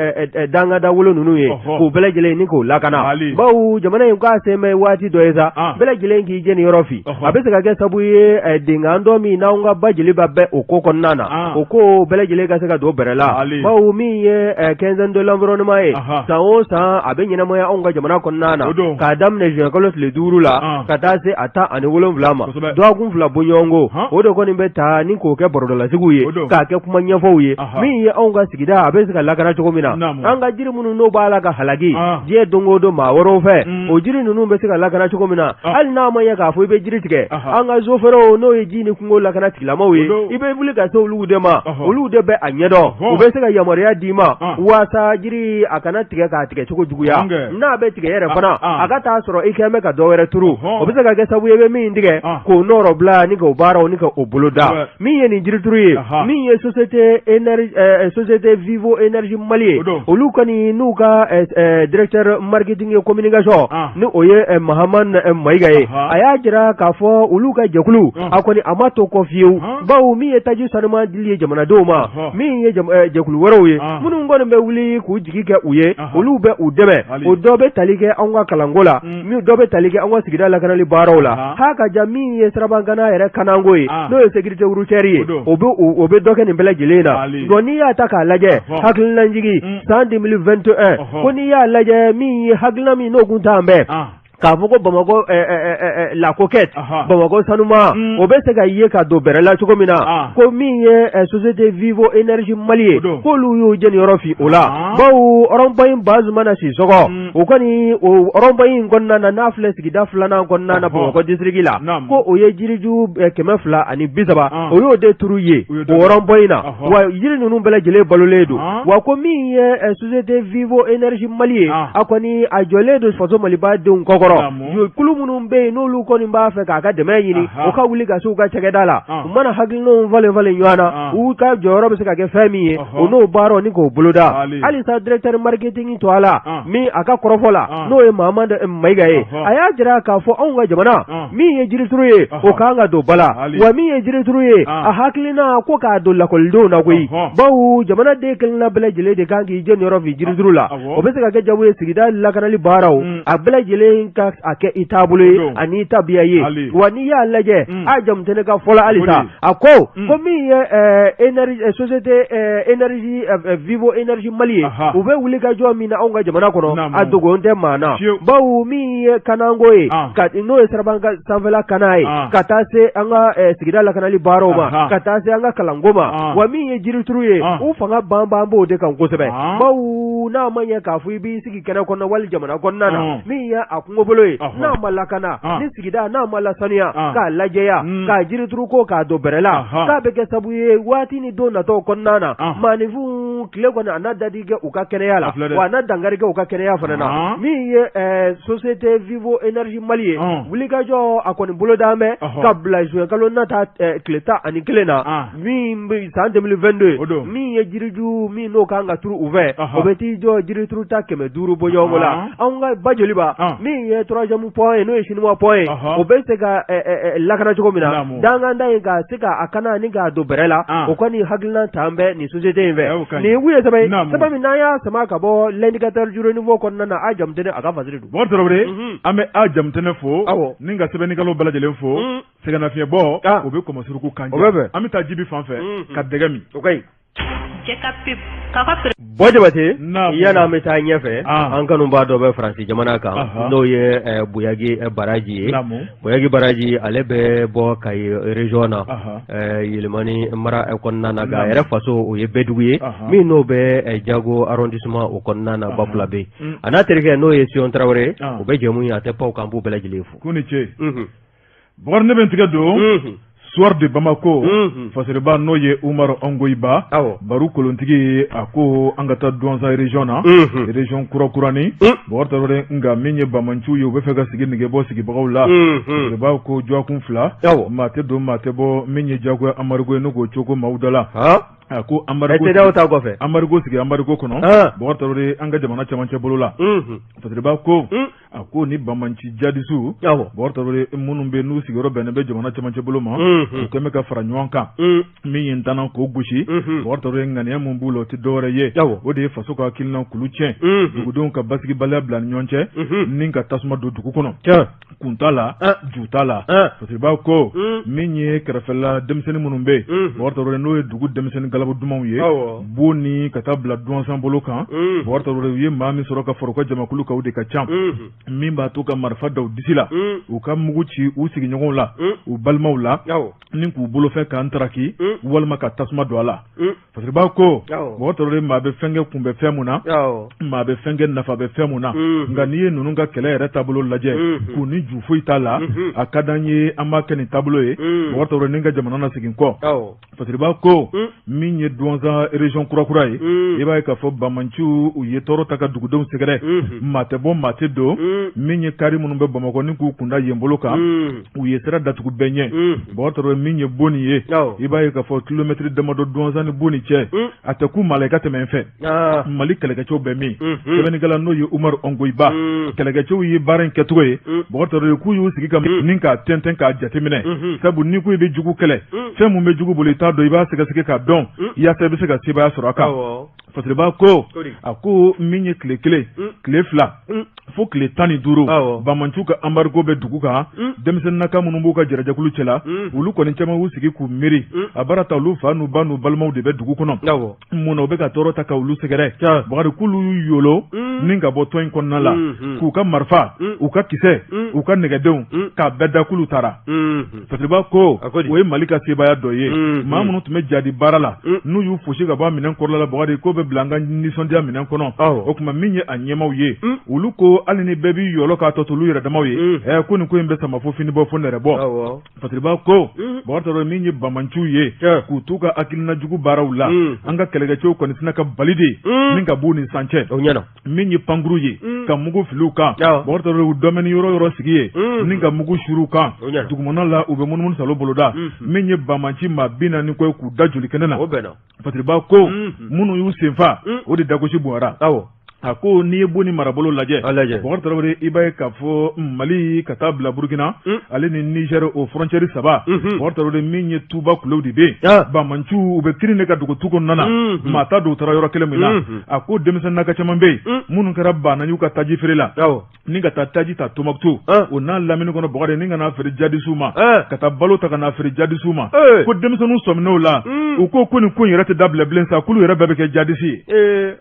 dangada wolo ninnu ye, k'u bɛɛ lajɛlen ni k'o lakana, bawo jamana in k'a sen bɛ waati dɔ ye sa, bɛɛ lajɛlen k'i jeni yɔrɔ fi, a bɛ se ka kɛ sababu ye denkan dɔ min n'anw ka ba jeliba bɛ o ko kɔnɔna na, o ko bɛɛ lajɛlen ka se ka don bɛrɛ la, bawo min ye quinzaine de l'environnement ye, san o san a bɛ ɲɛnamaya anw ka jamana kɔnɔna na, k'a daminɛ juin kalo tile 5 la ka taa se a 17 ma, dɔgɔkun 2 bɔɲɔgɔnko, o de kɔni bɛ taa ni k'o kɛ barodalasigiw ye, k'a kɛ kuma ɲɛfɔw ye, min ye anw ka sigida a bɛ se ka lakana cogo min na, an ka jiri minnu n'o b'a la ka halaki diɲɛ don o don maa wɛrɛw fɛ, o jiri ninnu bɛ se ka lakana cogo min na, hali n'a ma ɲɛ k'a fɔ i bɛ jiri tigɛ, an ka zofɛrɛw n'o ye ji ni kungo lakana tigilamaw ye, i bɛ wuli ka se olu de ma, olu de bɛ a ɲɛdɔn, u bɛ se ka yamaruya d'i ma waasa jiri a kana tigɛ k'a tigɛ cogo juguya, n'a bɛ tigɛ yɛrɛ fana a ka taa sɔrɔ i kɛn bɛ ka dɔ wɛrɛ turu, o bɛ se ka kɛ sababu ye i bɛ min tigɛ k'o nɔrɔ bila ni k'o baaraw ni k'o boloda. Min ye nin jirituru ye, min ye société Vivo Énergie Mali ye, olu kɔni n'u ka directeur marketing et communication ni o ye Mahaman Mayiga ye, a y'a jira k'a fɔ olu ka jɛkulu a kɔni a ma to kɔ fiyewu, bawo min ye taji sanuman dili ye jamanadenw ma, min ye jɛkulu wɛrɛw ye minnu kɔni bɛ wuli k'u jigi kɛ u ye, olu bɛ u dɛmɛ, o dɔ bɛ tali kɛ anw ka kalanko la, min dɔ bɛ tali kɛ anw ka sigida lakanali baaraw la, ha ka ja min ye sirabangana yɛrɛ kananko ye, n'o ye sécurité routière ye, o bɛ dɔ kɛ nin bɛɛ lajɛlen na. Donc n'i y'a ta k'a lajɛ, hakilinajigi san 2021, ko n'i y'a lajɛ min ye hakilina min n'o kun t'an bɛɛ, k'a fɔ ko Bamakɔ la coquette, Bamakɔ sanuma, o bɛ se ka ye ka don bɛrɛ la cogo min na, ko min ye société Vivo Énergie Mali ye, k'olu y'u jɛniyɔrɔ fi o la, bawo rond-point Bazumana Sisɔgɔ, o kɔni o rond-point in kɔnɔna na, n'a filɛ sigida filanan kɔnɔna na Bamakɔ district la, ko o ye jiriju 230, o y'o de turu ye o rond-point in na, wa jiri ninnu bɛɛ lajɛlen balolen don, wa ko min ye société Vivo Énergie Mali ye, a kɔni a jɔlen don faso Maliba denw kɔkɔrɔ, kulu minnu bɛ yen n'olu kɔni b'a fɛ k'a ka dɛmɛ ɲini, o ka wuli ka se u ka cakɛda la, u mana hakilinaw falen falen ɲɔgɔn na, u ka jɔyɔrɔ bɛ se ka kɛ fɛn min ye, o n'o baaraw ni k'o boloda. Halisa directeur marketing to a la, min a ka kɔrɔfɔ la, n'o ye Mahamadu Mayiga ye, a y'a jira k'a fɔ anw ka jamana min ye jirituru ye, o kan ka don ba la, wa min ye jirituru ye, a hakilina ko k'a don lakɔlidenw na koyi, bawo jamanaden kelenna bɛɛ lajɛlen de kan k'i jɔyɔrɔ fi jirituru la, o bɛ se ka kɛ jago ye sigida lakanali baaraw, a bɛɛ lajɛlen ka a kɛ i taabolo ye ani i tabiya ye. Wa n'i y'a lajɛ, a jamu tɛ ne ka fɔlɔ halisa, a ko ko min ye société énergie Vivo Énergie Mali ye, u bɛ wuli ka jɔ min na anw ka jamana kɔnɔ, a dogon tɛ maa na, bawo min ye kananko ye, n'o ye siraban sanfɛla kana ye, ka taa se an ka sigida lakanali baaraw ma, ka taa se an ka kalanko ma, wa min ye jirituru ye, u fanga banban b'o de kan kosɛbɛ, bawo n'a ma ɲɛ k'a fɔ i b'i sigi kɛnɛ kɔnɔ wali jamana kɔnɔna na, min ye a kungobolo ye, n'a ma lakana, ni sigida n'a ma lasaniya, k'a lajɛya, k'a jirituru ko k'a don bɛrɛ la, k'a bɛ kɛ sababu ye waati ni don natɔw kɔnɔna na, maaninfinw tile kɔni a n'a dadi kɛ u ka kɛnɛya la, wa a n'a dankari kɛ u ka kɛnɛya fana na. Min ye société Vivo Énergie Mali ye, wulikajɔ a kɔni boloda bɛ ka bila juin kalo nata tile 11 na, min bɛ san 2022, min ye jiriju min n'o kan ka turu u fɛ, o bɛ t'i jɔ jirituru ta 500 bɔɲɔgɔnko la. Anw ka ba joliba, min ye troisième pont ye, n'o ye chinois pont ye, o bɛ se ka lakana cogo min na, danganda in ka se k'a kana ni k'a don bɛrɛ la, o kɔni hakilina t'an bɛ nin société in fɛ. Nin ye sɛbɛn ye, sɛbɛn min n'an y'a sama ka bɔ l'indicateur du renouveau kɔnɔna na, a jamu tɛ a ka fasiri don. Bɔkari Tarawele, an bɛ a jamu tɛ fo, ni ka sɛbɛnnikɛlaw bɛɛ lajɛlen fo, sɛgɛnnafiɲɛbɔ o bɛ kɔmɔsuruku kan jɛ, an bɛ taa Jibi fan fɛ ka dɛgɛ min. O ka ɲi. Bɔ Jabate, yanni an bɛ taa ɲɛfɛ, an kanubaa dɔ bɛ Faransi jamana kan, n'o ye Buyagi Baraji ye. Buyagi Baraji ale bɛ bɔ Kayi région na, Yelimani mara kɔnɔna na, nka a yɛrɛ faso o ye Bɛdugu ye, min n'o bɛ Jago arrondissement o kɔnɔna na, Bafulabe. A n'a terikɛ n'o ye Sion Tarawele, u bɛ jɛmu ye a tɛ pan kan, b'u bɛɛ lajɛlen fo. K'u ni ce. Bɔkari, ne bɛ n tigɛ don Soir de Bamako, Fasiriba n'o ye Umaru Ongoyiba, Baru Kolontigi, a ko an ka taa Duwanza région na, région kura kurani, Bɔkari Tarawele, nka min ye bamanciw ye, u bɛ fɛ ka sigi nege bɔ sigibagaw la. Fasiriba ko dɔgɔkun 2, maa tɛ don maa tɛ bɔ, min ye diyagoya embargo ye, n'o k'o cogo maaw da la. A ko embargo ta kɔfɛ, embargo sigi embargo kɔnɔ, Bɔkari Tarawele, an ka jamana cɛmancɛ bolo la. Fasiriba ko a ko ni bamanci jadisiw, Bɔkari Tarawele, minnu bɛ n'u sigiyɔrɔ bɛnnen bɛ jamana cɛmancɛ bolo ma, u kɛn bɛ ka fara ɲɔgɔn kan, min ye ntanna k'o gosi. Bɔkari Tarawele, ŋaniya mun b'u la, o tɛ dɔwɛrɛ ye, o de ye faso ka hakilina kulu tiɲɛ, dugudenw ka basigibaliya bila ni ɲɔgɔn cɛ, ni ka tasuma don dugu kɔnɔ, kun t'a la, ju t'a la. Fasiriba ko min ye kɛrɛfɛla denmisɛnnin minnu bɛ yen, Bɔkari Tarawele, n'o ye dugu denmisɛnnin galabu dumanw ye, bon ni ka taa bila Duwanzan bolo kan, Bɔkari Tarawele, u ye maa min sɔrɔ ka fara u ka jamakulu kan, o de ka ca, min b'a to ka marifa da u disi la, u ka mugu ci u sigiɲɔgɔnw la, u balimaw la, ni k'u bolofɛn k'an taraki walima ka tasuma don a la. Fasiriba ko Bɔkari Tarawele, maa bɛ fɛn kɛ kun bɛ fɛn mun na, maa bɛ fɛn kɛ nafa bɛ fɛn mun na, nka n'i ye ninnu ka kɛlɛ yɛrɛ taabolo lajɛ, k'u ni ju foyi t'a la, a ka d'an ye an b'a kɛ nin taabolo ye, Bɔkari Tarawele, ni ka jamana na segin kɔ. Fasiriba ko min ye Duwanza région kura ye, i b'a ye k'a fɔ bamanciw u ye tɔɔrɔ ta ka dugudenw sɛgɛrɛ, maa tɛ bɔ maa tɛ don, min ye kari minnu bɛ Bamakɔ ni k'u kunda yen bolo kan, u ye sira datugu bɛɛ ɲɛ. Bɔkari Tarawele, min ye Boni ye, i b'a ye k'a fɔ kilomɛtiri damadɔ Duwanza ni Boni cɛ, a tɛ ku maa la i ka tɛmɛ n fɛ. Mali kɛlɛkɛcɛw bɛ min, sɛbɛnnikɛla n'o ye Umaru Ongoyiba, kɛlɛkɛcɛw ye baara in kɛcogo ye, Bɔkari Tarawele, k'u y'u sigi ka ni k'a tɛntɛn k'a jateminɛ, sabu n'i ko i bɛ jugu kɛlɛ, fɛn mun bɛ jugu bolo i t'a dɔn, i b'a sɛgɛsɛgɛ k'a dɔn, yaasa i bɛ se ka sebaaya sɔrɔ a kan. Fasiriba ko a ko min ye tile 1, tile 2, fo tile 15, bamanciw ka embargo bɛ dugu kan, denmisɛnninnaka minnu b'u ka jɛrɛjɛkulu cɛla, olu kɔni caman y'u sigi k'u miiri, a baara ta olu fa n'u ba n'u balimaw de bɛ dugu kɔnɔ, mun na u bɛ ka tɔɔrɔ ta ka olu sɛgɛrɛ. Bɔkari, k'olu y'u yolo ni ka bɔ tɔn in kɔnɔna la, k'u ka marifa, u ka kisɛ, u ka nɛgɛdenw k'a bɛɛ da k'olu taara. Fasiriba ko o ye Mali ka sebaaya dɔ ye, maa minnu tun bɛ jadi baara la, n'u y'u fosi ka bɔ a minɛn kɔrɔla la, Bɔkari, k'o bɛ bila an ka nisɔndiya minɛn kɔnɔ. O tuma min ye a ɲɛmaw ye, olu ko hali ni bɛɛ b'i yɔlɔ k'a tɔ to olu yɛrɛ damaw ye, ko nin ko in bɛ sama fo fini bɔ fo nɛrɛ bɔ. Fasiriba ko Bɔkari Tarawele, min ye bamanciw ye, k'u t'u ka hakilina jugu baaraw la, an ka kɛlɛkɛcɛw kɔni tɛna ka bali de ni ka b'u ni san cɛ. Min ye pankuru ye, ka mugu fili u kan, Bɔkari Tarawele, u dɔmɛni yɔrɔ yɔrɔ sigi ye, ni ka mugu suru u kan, dugumana la u bɛ munumunu salo boloda. Min ye bamanci maa 40 kɔ ye k'u da joli kɛnɛ na. Fasiriba ko minnu y'u senfa, o de dagosi bonyara. A ko n'i ye Boni marabolo lajɛ, Bɔkari Tarawele, i b'a ye k'a fɔ Mali ka taa bila Burukina, ale ni Niger, o frontière 3, Bɔkari Tarawele, min ye Tuba kulew de bɛ yen, bamanciw u bɛ kirin de ka dogo tu kɔnɔna na, maa t'a dɔn u taara yɔrɔ kelen min na. A ko denmisɛnninnaka caman bɛ yen minnu kɛra banna y'u ka taji feere la, ni ka taa taji ta Tombouctou o n'a lamini kɔnɔ, Bɔkari, ni ka n'a feere jadisiw ma, ka taa balo ta ka n'a feere jadisiw ma. Ko denmisɛnninw sɔmin'o la, u ko ko nin ko in yɛrɛ tɛ dabila bilen sa, k'olu yɛrɛ bɛɛ bɛ kɛ jadisi ye.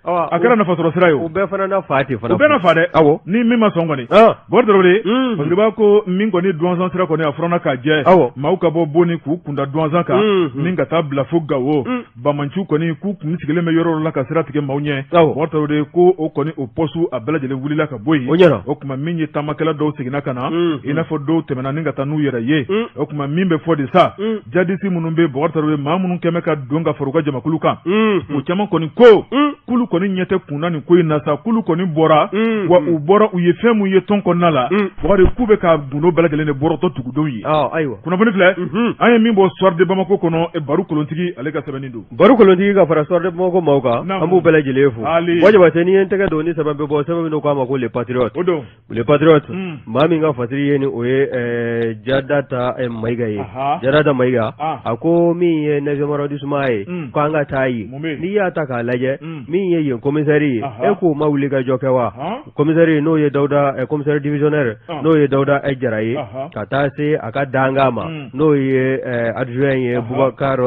A kɛra nafasɔrɔ sira ye, o bɛɛ fana na fa ten fana, o bɛɛ na fa dɛ, ni min ma sɔn kɔni. Bɔkari Tarawele, Fasiriba ko min kɔni Duwanzan sira kɔni a furanna k'a jɛ, maaw ka bɔ Boni k'u kunda Duwanzan kan, ni ka taa bila fo Gawo. Bamanciw kɔni k'u kun sigilen bɛ yɔrɔ la ka sira tigɛ maaw ɲɛ. Bɔkari Tarawele ko o kɔni o poste a bɛɛ lajɛlen wulila ka bɔ yen. O tuma min ye taamakɛla dɔw seginna ka na, i n'a fɔ dɔw tɛmɛna ni ka taa n'u yɛrɛ ye. O tuma min bɛ fɔ de sa, jadisi minnu bɛ, Bɔkari Tarawele, maa minnu kɛmɛ ka don ka fara u ka jamakulu kan, o caman kɔni ko k'olu kɔni ɲɛ tɛ kunna nin ko in na sa, k'olu kɔni bɔra, wa u bɔra u ye fɛn mun ye tɔn kɔnɔna la, Bɔkari, k'u bɛ ka gundo bɛɛ lajɛlen de bɔrɔtɔ dugudenw ye. Ayiwa, kunnafoni filɛ an ye min bɔ Soir de Bamako kɔnɔ, Baru Kolontigi ale ka sɛbɛnni don. Baru Kolontigi ka fara Soir de Bamako maaw kan, an b'u bɛɛ lajɛlen fo. Bɔ Jabate, n'i ye n tɛgɛ don ni sɛbɛn bɛ bɔ, sɛbɛn min k'a ma ko Le Patriote. O don. Le Patriote, maa min ka fasiri ye ni o ye Jadata Mayiga ye. Jadata Mayiga, a ko min ye 9e arrondissement ye, k'an ka taa yen. N'i y'a ta k'a lajɛ, min ye yen commissaire ye, e k'o ma wuli ka jɔ kɛ wa? Commissaire n'o ye Dawuda, commissaire divisionnaire n'o ye Dawuda Jara ye, ka taa se a ka dankan ma, n'o ye adjoint ye Bubakar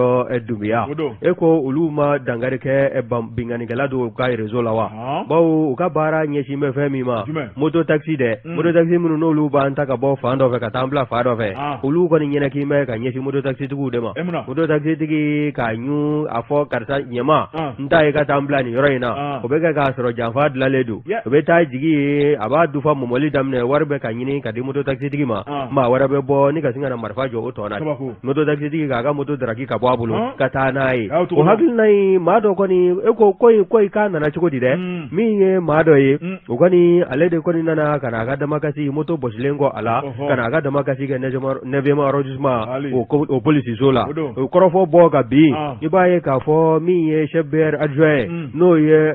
Dumbuya, e ko olu ma dankari kɛ binkannikɛla dɔw ka réseau la wa? Bawo u ka baara ɲɛsin bɛ fɛn min ma, moto taxi dɛ, moto taxi minnu n'olu b'an ta ka bɔ fan dɔ fɛ ka taa an bila fan dɔ fɛ, olu kɔni ɲɛnaki bɛ ka ɲɛsin moto taxi tigiw de ma. Moto taxi tigi k'a ɲu a fɔ karisa ɲɛma n ta ye ka taa an bila nin yɔrɔ in na, o bɛ kɛ k'a sɔrɔ janfa dilanlen don. O bɛ taa jigi a b'a dufa mɔmɔli daminɛ, wari bɛ ka ɲini ka di moto taxi tigi ma, maa wɛrɛ bɛ bɔ ni ka sin ka na marifa jɔ o tɔ na. Moto taxi tigi k'a ka moto daraki ka bɔ a bolo ka taa n'a ye. O hakilina in maa dɔ kɔni e ko ko in ko i k'a nana cogo di dɛ, min ye maa dɔ ye o kɔni ale de kɔni nana ka na a ka damakasi moto bɔsilen kɔ a la, ka na a ka damakasi kɛ 9e arrondissement o polisiso la. O kɔrɔfɔ bɔ ka bin, i b'a ye k'a fɔ min ye chef BR adjoint n'o ye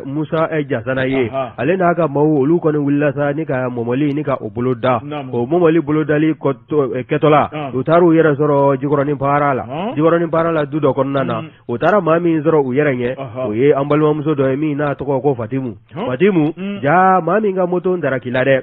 Musa Jasana ye, ale n'a ka maaw olu kɔni wulila sa ni ka mɔmɔli ni ka o bolo da. O mɔmɔli bolodali kɛtɔla, u taara u yɛrɛ sɔrɔ Jikɔrɔni Para la. Jikɔrɔni Para la du dɔ kɔnɔna na, u taara maa min sɔrɔ u yɛrɛ ɲɛ, o ye an balimamuso dɔ ye min n'a tɔgɔ ko Fatimu. Fatimu ja maa min ka moto darakila dɛ,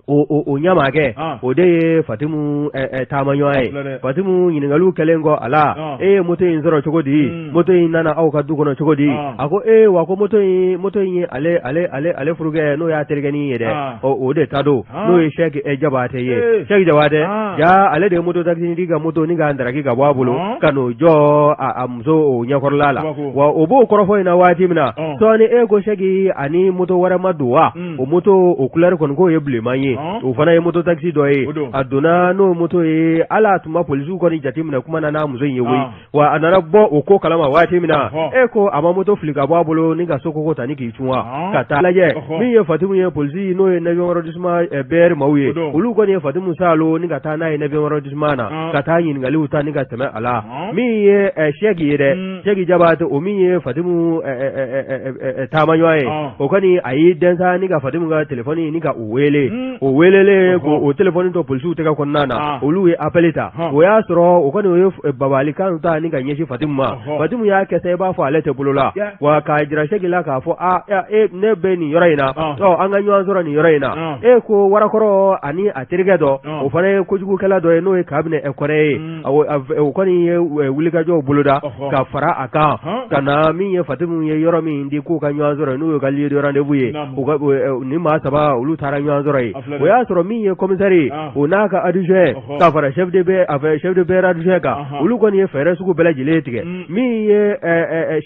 o ɲamakɛ o de ye Fatimu taamaɲɔgɔn ye. Fatimu ɲininkaliw kɛlen kɔ a la, e ye moto in sɔrɔ cogo di, moto in nana aw ka du kɔnɔ cogo di? A ko ee wa ko moto in ye ale furukɛ n'o y'a terikɛnin ye dɛ, o de ta don, n'o ye Sɛki Jabatɛ ye. Sɛki Jabatɛ ja ale de ye moto taxi ka moto ni k'a daraki ka bɔ a bolo ka n'o jɔ a muso o ɲɛkɔrɔla la. Wa o b'o kɔrɔfɔ in na waati min na, sɔɔni e ko Sɛki ani moto wɛrɛ ma don wa? O moto o couleur kɔni k'o ye bilenman ye, o fana ye moto taxi dɔ ye. A donna n'o moto ye, hali a tun ma polisiw kɔni jateminɛ kuma na n'a muso in ye koyi. Wa a nana bɔ o ko kalama waati min na, e ko a ma moto fili ka bɔ a bolo ni ka so koko ta ni k'i cun wa ka taa lajɛ. Min ye Fatimu ye, polisi n'o ye 9e arrondissement BR maaw ye, olu kɔni ye Fatimu saalo ni ka taa n'a ye 9e arrondissement na ka taa ɲininkaliw ta ni ka tɛmɛ a la. Min ye Sɛki ye dɛ, Sɛki Jabatɛ, o min ye Fatimu taamaɲɔgɔn ye, o kɔni a y'i dɛnsa ni ka Fatimu ka telefɔni ni ka o wele. O welelen k'o telefɔni to polisiw tɛgɛ kɔnɔna na, olu ye appel ta. O y'a sɔrɔ o kɔni o ye babalikan ta ni ka ɲɛsin Fatimu ma. Fatimu y'a kɛ sa i b'a fɔ ale tɛ bolo la, wa k'a jira Sɛki la k'a fɔ a e ne bɛ nin yɔrɔ in na, an ka ɲɔgɔn sɔrɔ nin yɔrɔ in na. E ko Warakɔrɔ ani a terikɛ dɔ, o fana ye kojugukɛla dɔ ye n'o ye Kabinɛ Kɔnɛ ye, o kɔni ye wulikajɔw boloda ka fara a kan ka na min ye Fatimu ye yɔrɔ min di k'u ka ɲɔgɔn sɔrɔ n'o ye ka lieu de rendez-vous ye, ni maa saba olu taara ɲɔgɔn sɔrɔ yen. O y'a sɔrɔ min ye commissaire ye, o n'a ka adjoint ka fara chef de BR adjoint kan, olu kɔni ye fɛɛrɛ sugu bɛɛ lajɛlen tigɛ. Min ye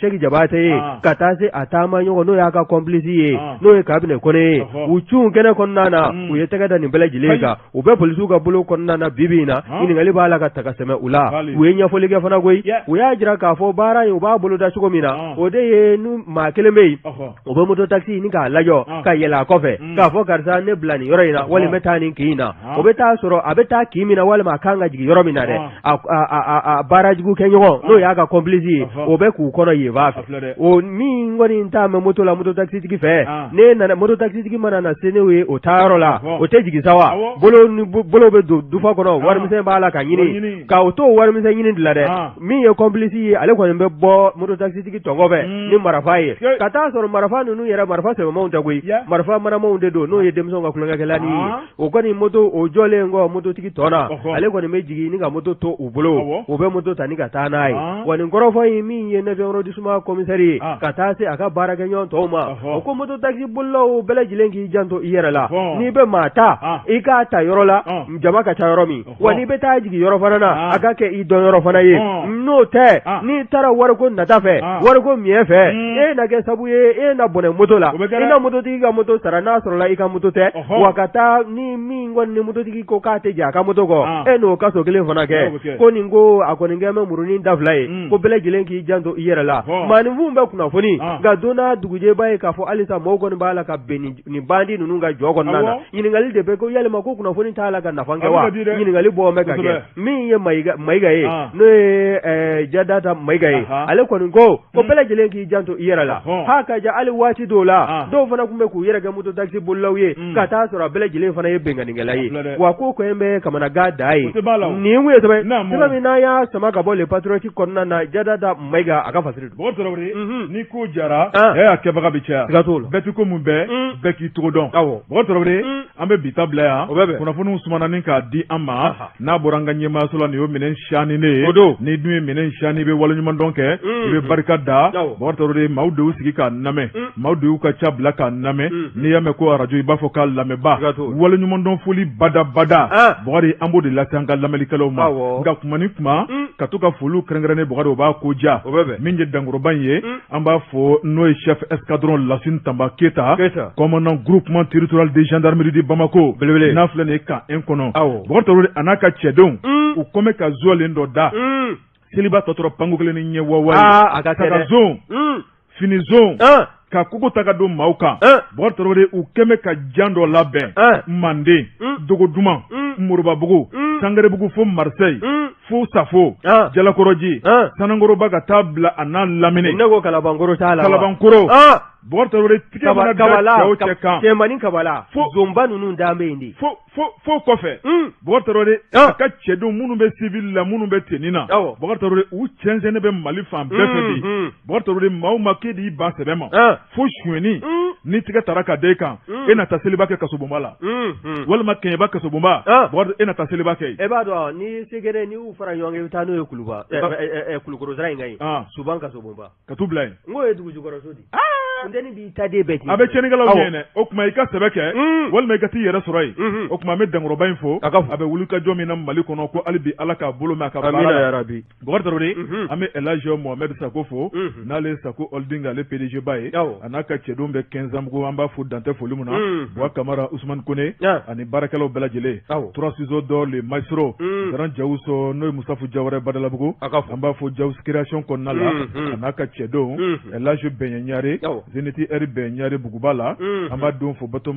Sɛki Jabatɛ ye ka taa se a taama ɲɔgɔn n'o y'a ka complice ye n'o ye Kabinɛ Kɔnɛ ye, u cun kɛnɛ kɔnɔna na, u ye tɛgɛ da nin bɛɛ lajɛlen kan. U bɛ polisiw ka bolo kɔnɔna na bi bi in na, ɲininkali b'a la ka ta ka sɛmɛ u la. U ye ɲɛfɔli kɛ fana koyi, u y'a jira k'a fɔ baara in u b'a boloda cogo min na, o de ye ni maa kelen bɛ yen, o bɛ moto taxi ni k'a lajɔ ka yɛlɛ a kɔfɛ k'a fɔ karisa ne bila nin yɔrɔ in na, walima n bɛ taa nin kin in na. O bɛ taa sɔrɔ a bɛ taa kin min na walima a kan ka jigin yɔrɔ min na dɛ, a baarajugu kɛ ɲɔgɔn n'o y'a ka complice ye, o bɛ k'u kɔnɔ yen b'a fɛ. O min kɔni t'a mɛn moto la moto taxi tigi fɛ, ne nana moto taxi tigi mana na se ne ye o taayɔrɔ la, o tɛ jigin sa wa, bolo bɛ don dufa kɔnɔ, warimisɛn b'a la ka ɲini, ka o to warimisɛn ɲini de la dɛ. Min ye complice ye, ale kɔni bɛ bɔ moto taxi tigi tɔngɔ fɛ ni marifa ye, ka taa sɔrɔ marifa ninnu yɛrɛ marifa sɛbɛmanw tɛ koyi, marifa manamanw de don, n'o ye denmisɛnw ka tulonkɛkɛlanin ye. O kɔni moto o jɔlen kɔ mototigi tɔ na, ale kɔni bɛ jigin ni ka moto to u bolo, u bɛ moto ta ni ka taa n'a ye. Wa nin kɔrɔfɔ in min ye 9e arrondissement commissaire ye ka taa se a ka baarakɛɲɔgɔn tɔw ma, o ko moto taxi bolilaw bɛɛ lajɛlen k'i janto i yɛrɛ la, n'i bɛ maa ta i k'a ta yɔrɔ la jama ka ca yɔrɔ min, wa n'i bɛ taa jigin yɔrɔ fana na a ka kɛ i dɔn yɔrɔ fana ye. N'o tɛ, n'i taara wariko nata fɛ, wariko miɲɛ fɛ, e na kɛ sabu ye e na bɔnɛ moto la, i na mototigi ka moto sara n'a sɔrɔla i ka moto tɛ, wa ka taa ni min kɔni ni mototigi ko k'a tɛ jɛ a ka moto kɔ, e n'o kaso kelen fana kɛ. Ko nin ko a kɔni kɛ bɛ murunin da fila ye, ko bɛɛ lajɛlen k'i janto i yɛrɛ la. Maaninfinw bɛ kunnafoni, nka don n'a dugujɛ b'a ye k'a fɔ halisa mɔgɔw kɔni b'a la ka bɛn nin bandi ninnu ka jɔ kɔnɔna na. Ɲininkali de bɛ ko yalima ko kunnafoni t'a la ka nafa kɛ wa? Ɲininkali bɔ bɛ ka kɛ. Min ye Mayiga ye, n'o ye Jadata Mayiga ye, ale kɔni ko ko bɛɛ lajɛlen k'i janto i yɛrɛ la. Ha ka ja hali waati dɔw la, dɔw fana tun bɛ k'u yɛrɛ kɛ moto taxi bolilaw ye ka taa sɔrɔ a bɛɛ lajɛlen fana ye benkannikɛla ye wa ko ko in bɛ kamanagan da ye nin kun ye sɛbɛn sɛbɛn min n'an y'a sama ka bɔ Le Patriote kɔnɔna na Jadada Mayiga a ka fasiri don. Bɔkari Tarawele ni ko jara a kɛbaga bɛ caya siga t'o la bɛɛ ti ko mun bɛɛ bɛɛ k'i cogo dɔn. Awɔ Bɔkari Tarawele an bɛ bi ta bila yan o bɛ bɛn kunnafoniw sumana ni k'a di an ma n'a bɔra an ka ɲɛmaayaso la nin y'o minɛn siyani ne ye o don ni dun ye minɛn siyani i bɛ waleɲumandɔn kɛ i bɛ barika da Bɔkari Tarawele maaw de y'u sigi k'a lamɛn maaw de y'u ka ca bila k'a lamɛn n'i y'a mɛn ko arajo i b'a fɔ k'a lamɛnba waleɲumandɔn foli badabada Bɔkari an b'o de lase an ka lamɛnnikɛlaw ma nka kuma ni kuma ka to ka foliw kɛrɛnkɛrɛnnen Bɔkari o b'a ko diya min ye dankɔrɔba in ye an b'a fɔ n'o ye chef escadron Lasine Tanba Keyita commandant groupement territorial de gendarmerie de Bamako belebele n'a filɛ nin ye camp 1 kɔnɔ Bɔkari Tarawele a n'a ka cɛdenw u kɔn bɛ ka zolen dɔ da seliba tɔ tora panko kelen ni ɲɛ wawa ye a ka kɛ saga zon fini zon ka kogo ta ka don maaw kan Bɔkari Tarawele u kɛn bɛ ka jan dɔ labɛn Manden Dogoduman Moribabugu Sangarebugu fo Marseille fo Safo Jalakɔrɔji Sanankɔrɔba ka taa bila a n'a lamini ne ko Kalabankɔrɔ t'a la Kalabankɔrɔ Bɔkari Tarawele tigɛ mana da cɛ o cɛ kan Cɛmani Kabala fo zonba ninnu dan bɛ yen de fo fo fo kɔfɛ Bɔkari Tarawele a ka cɛdenw minnu bɛ civil la minnu bɛ tenue na Bɔkari Tarawele u cɛnsɛnnen bɛ Mali fan bɛɛ fɛ bi Bɔkari Tarawele maa o maa k'e de y'i ban sɛbɛ ma fo sonyɛni ni tigɛ tara ka da e kan e na taa seliba kɛ kasobonba la walima Kɛɲɛba kasobonba Bɔkari e na taa seliba kɛ yen. E b'a dɔn ni Segere n'i y'u fara ɲɔgɔn kan i bɛ taa n'o ye Kuluba Kulukɔrɔ sira in kan yen Suban kasobonba ka t'u bila yen. N k'o ye dugu jukɔrɔso de ye. Funteni b'i ta den bɛɛ tiɲɛ. A bɛ tiɲɛnikɛlaw ɲɛ dɛ o tuma i ka sɛbɛ kɛ walima i ka t'i yɛrɛ sɔrɔ yen o tuma an bɛ dankɔrɔba in fo a bɛ wulikajɔ min na Mali kɔnɔ ko hali bi Ala k'a bolo mɛn a ka baara la. Amina yarabi. Bɔkari Tarawele an bɛ El Hadj Mohamed Sako fo n'ale ye Sako Holding ale PDG ba ye a n'a ka cɛdenw bɛ Kɛnzanbugu an b'a fo dantɛ foli min na Buwa Kamara Usumani Kone ani baarakɛlaw bɛɛ lajɛlen trois ciseaux d'or le maestro Garan Jawuso n'o ye Musafu Jawara Badalabugu an b'a fo Jawus création kɔnɔna la a n'a ka cɛdenw El Hadj Bɛɲɛ Ɲare Zenith R Bɛɲɛ Ɲare Buguba la an b'a denw fo bato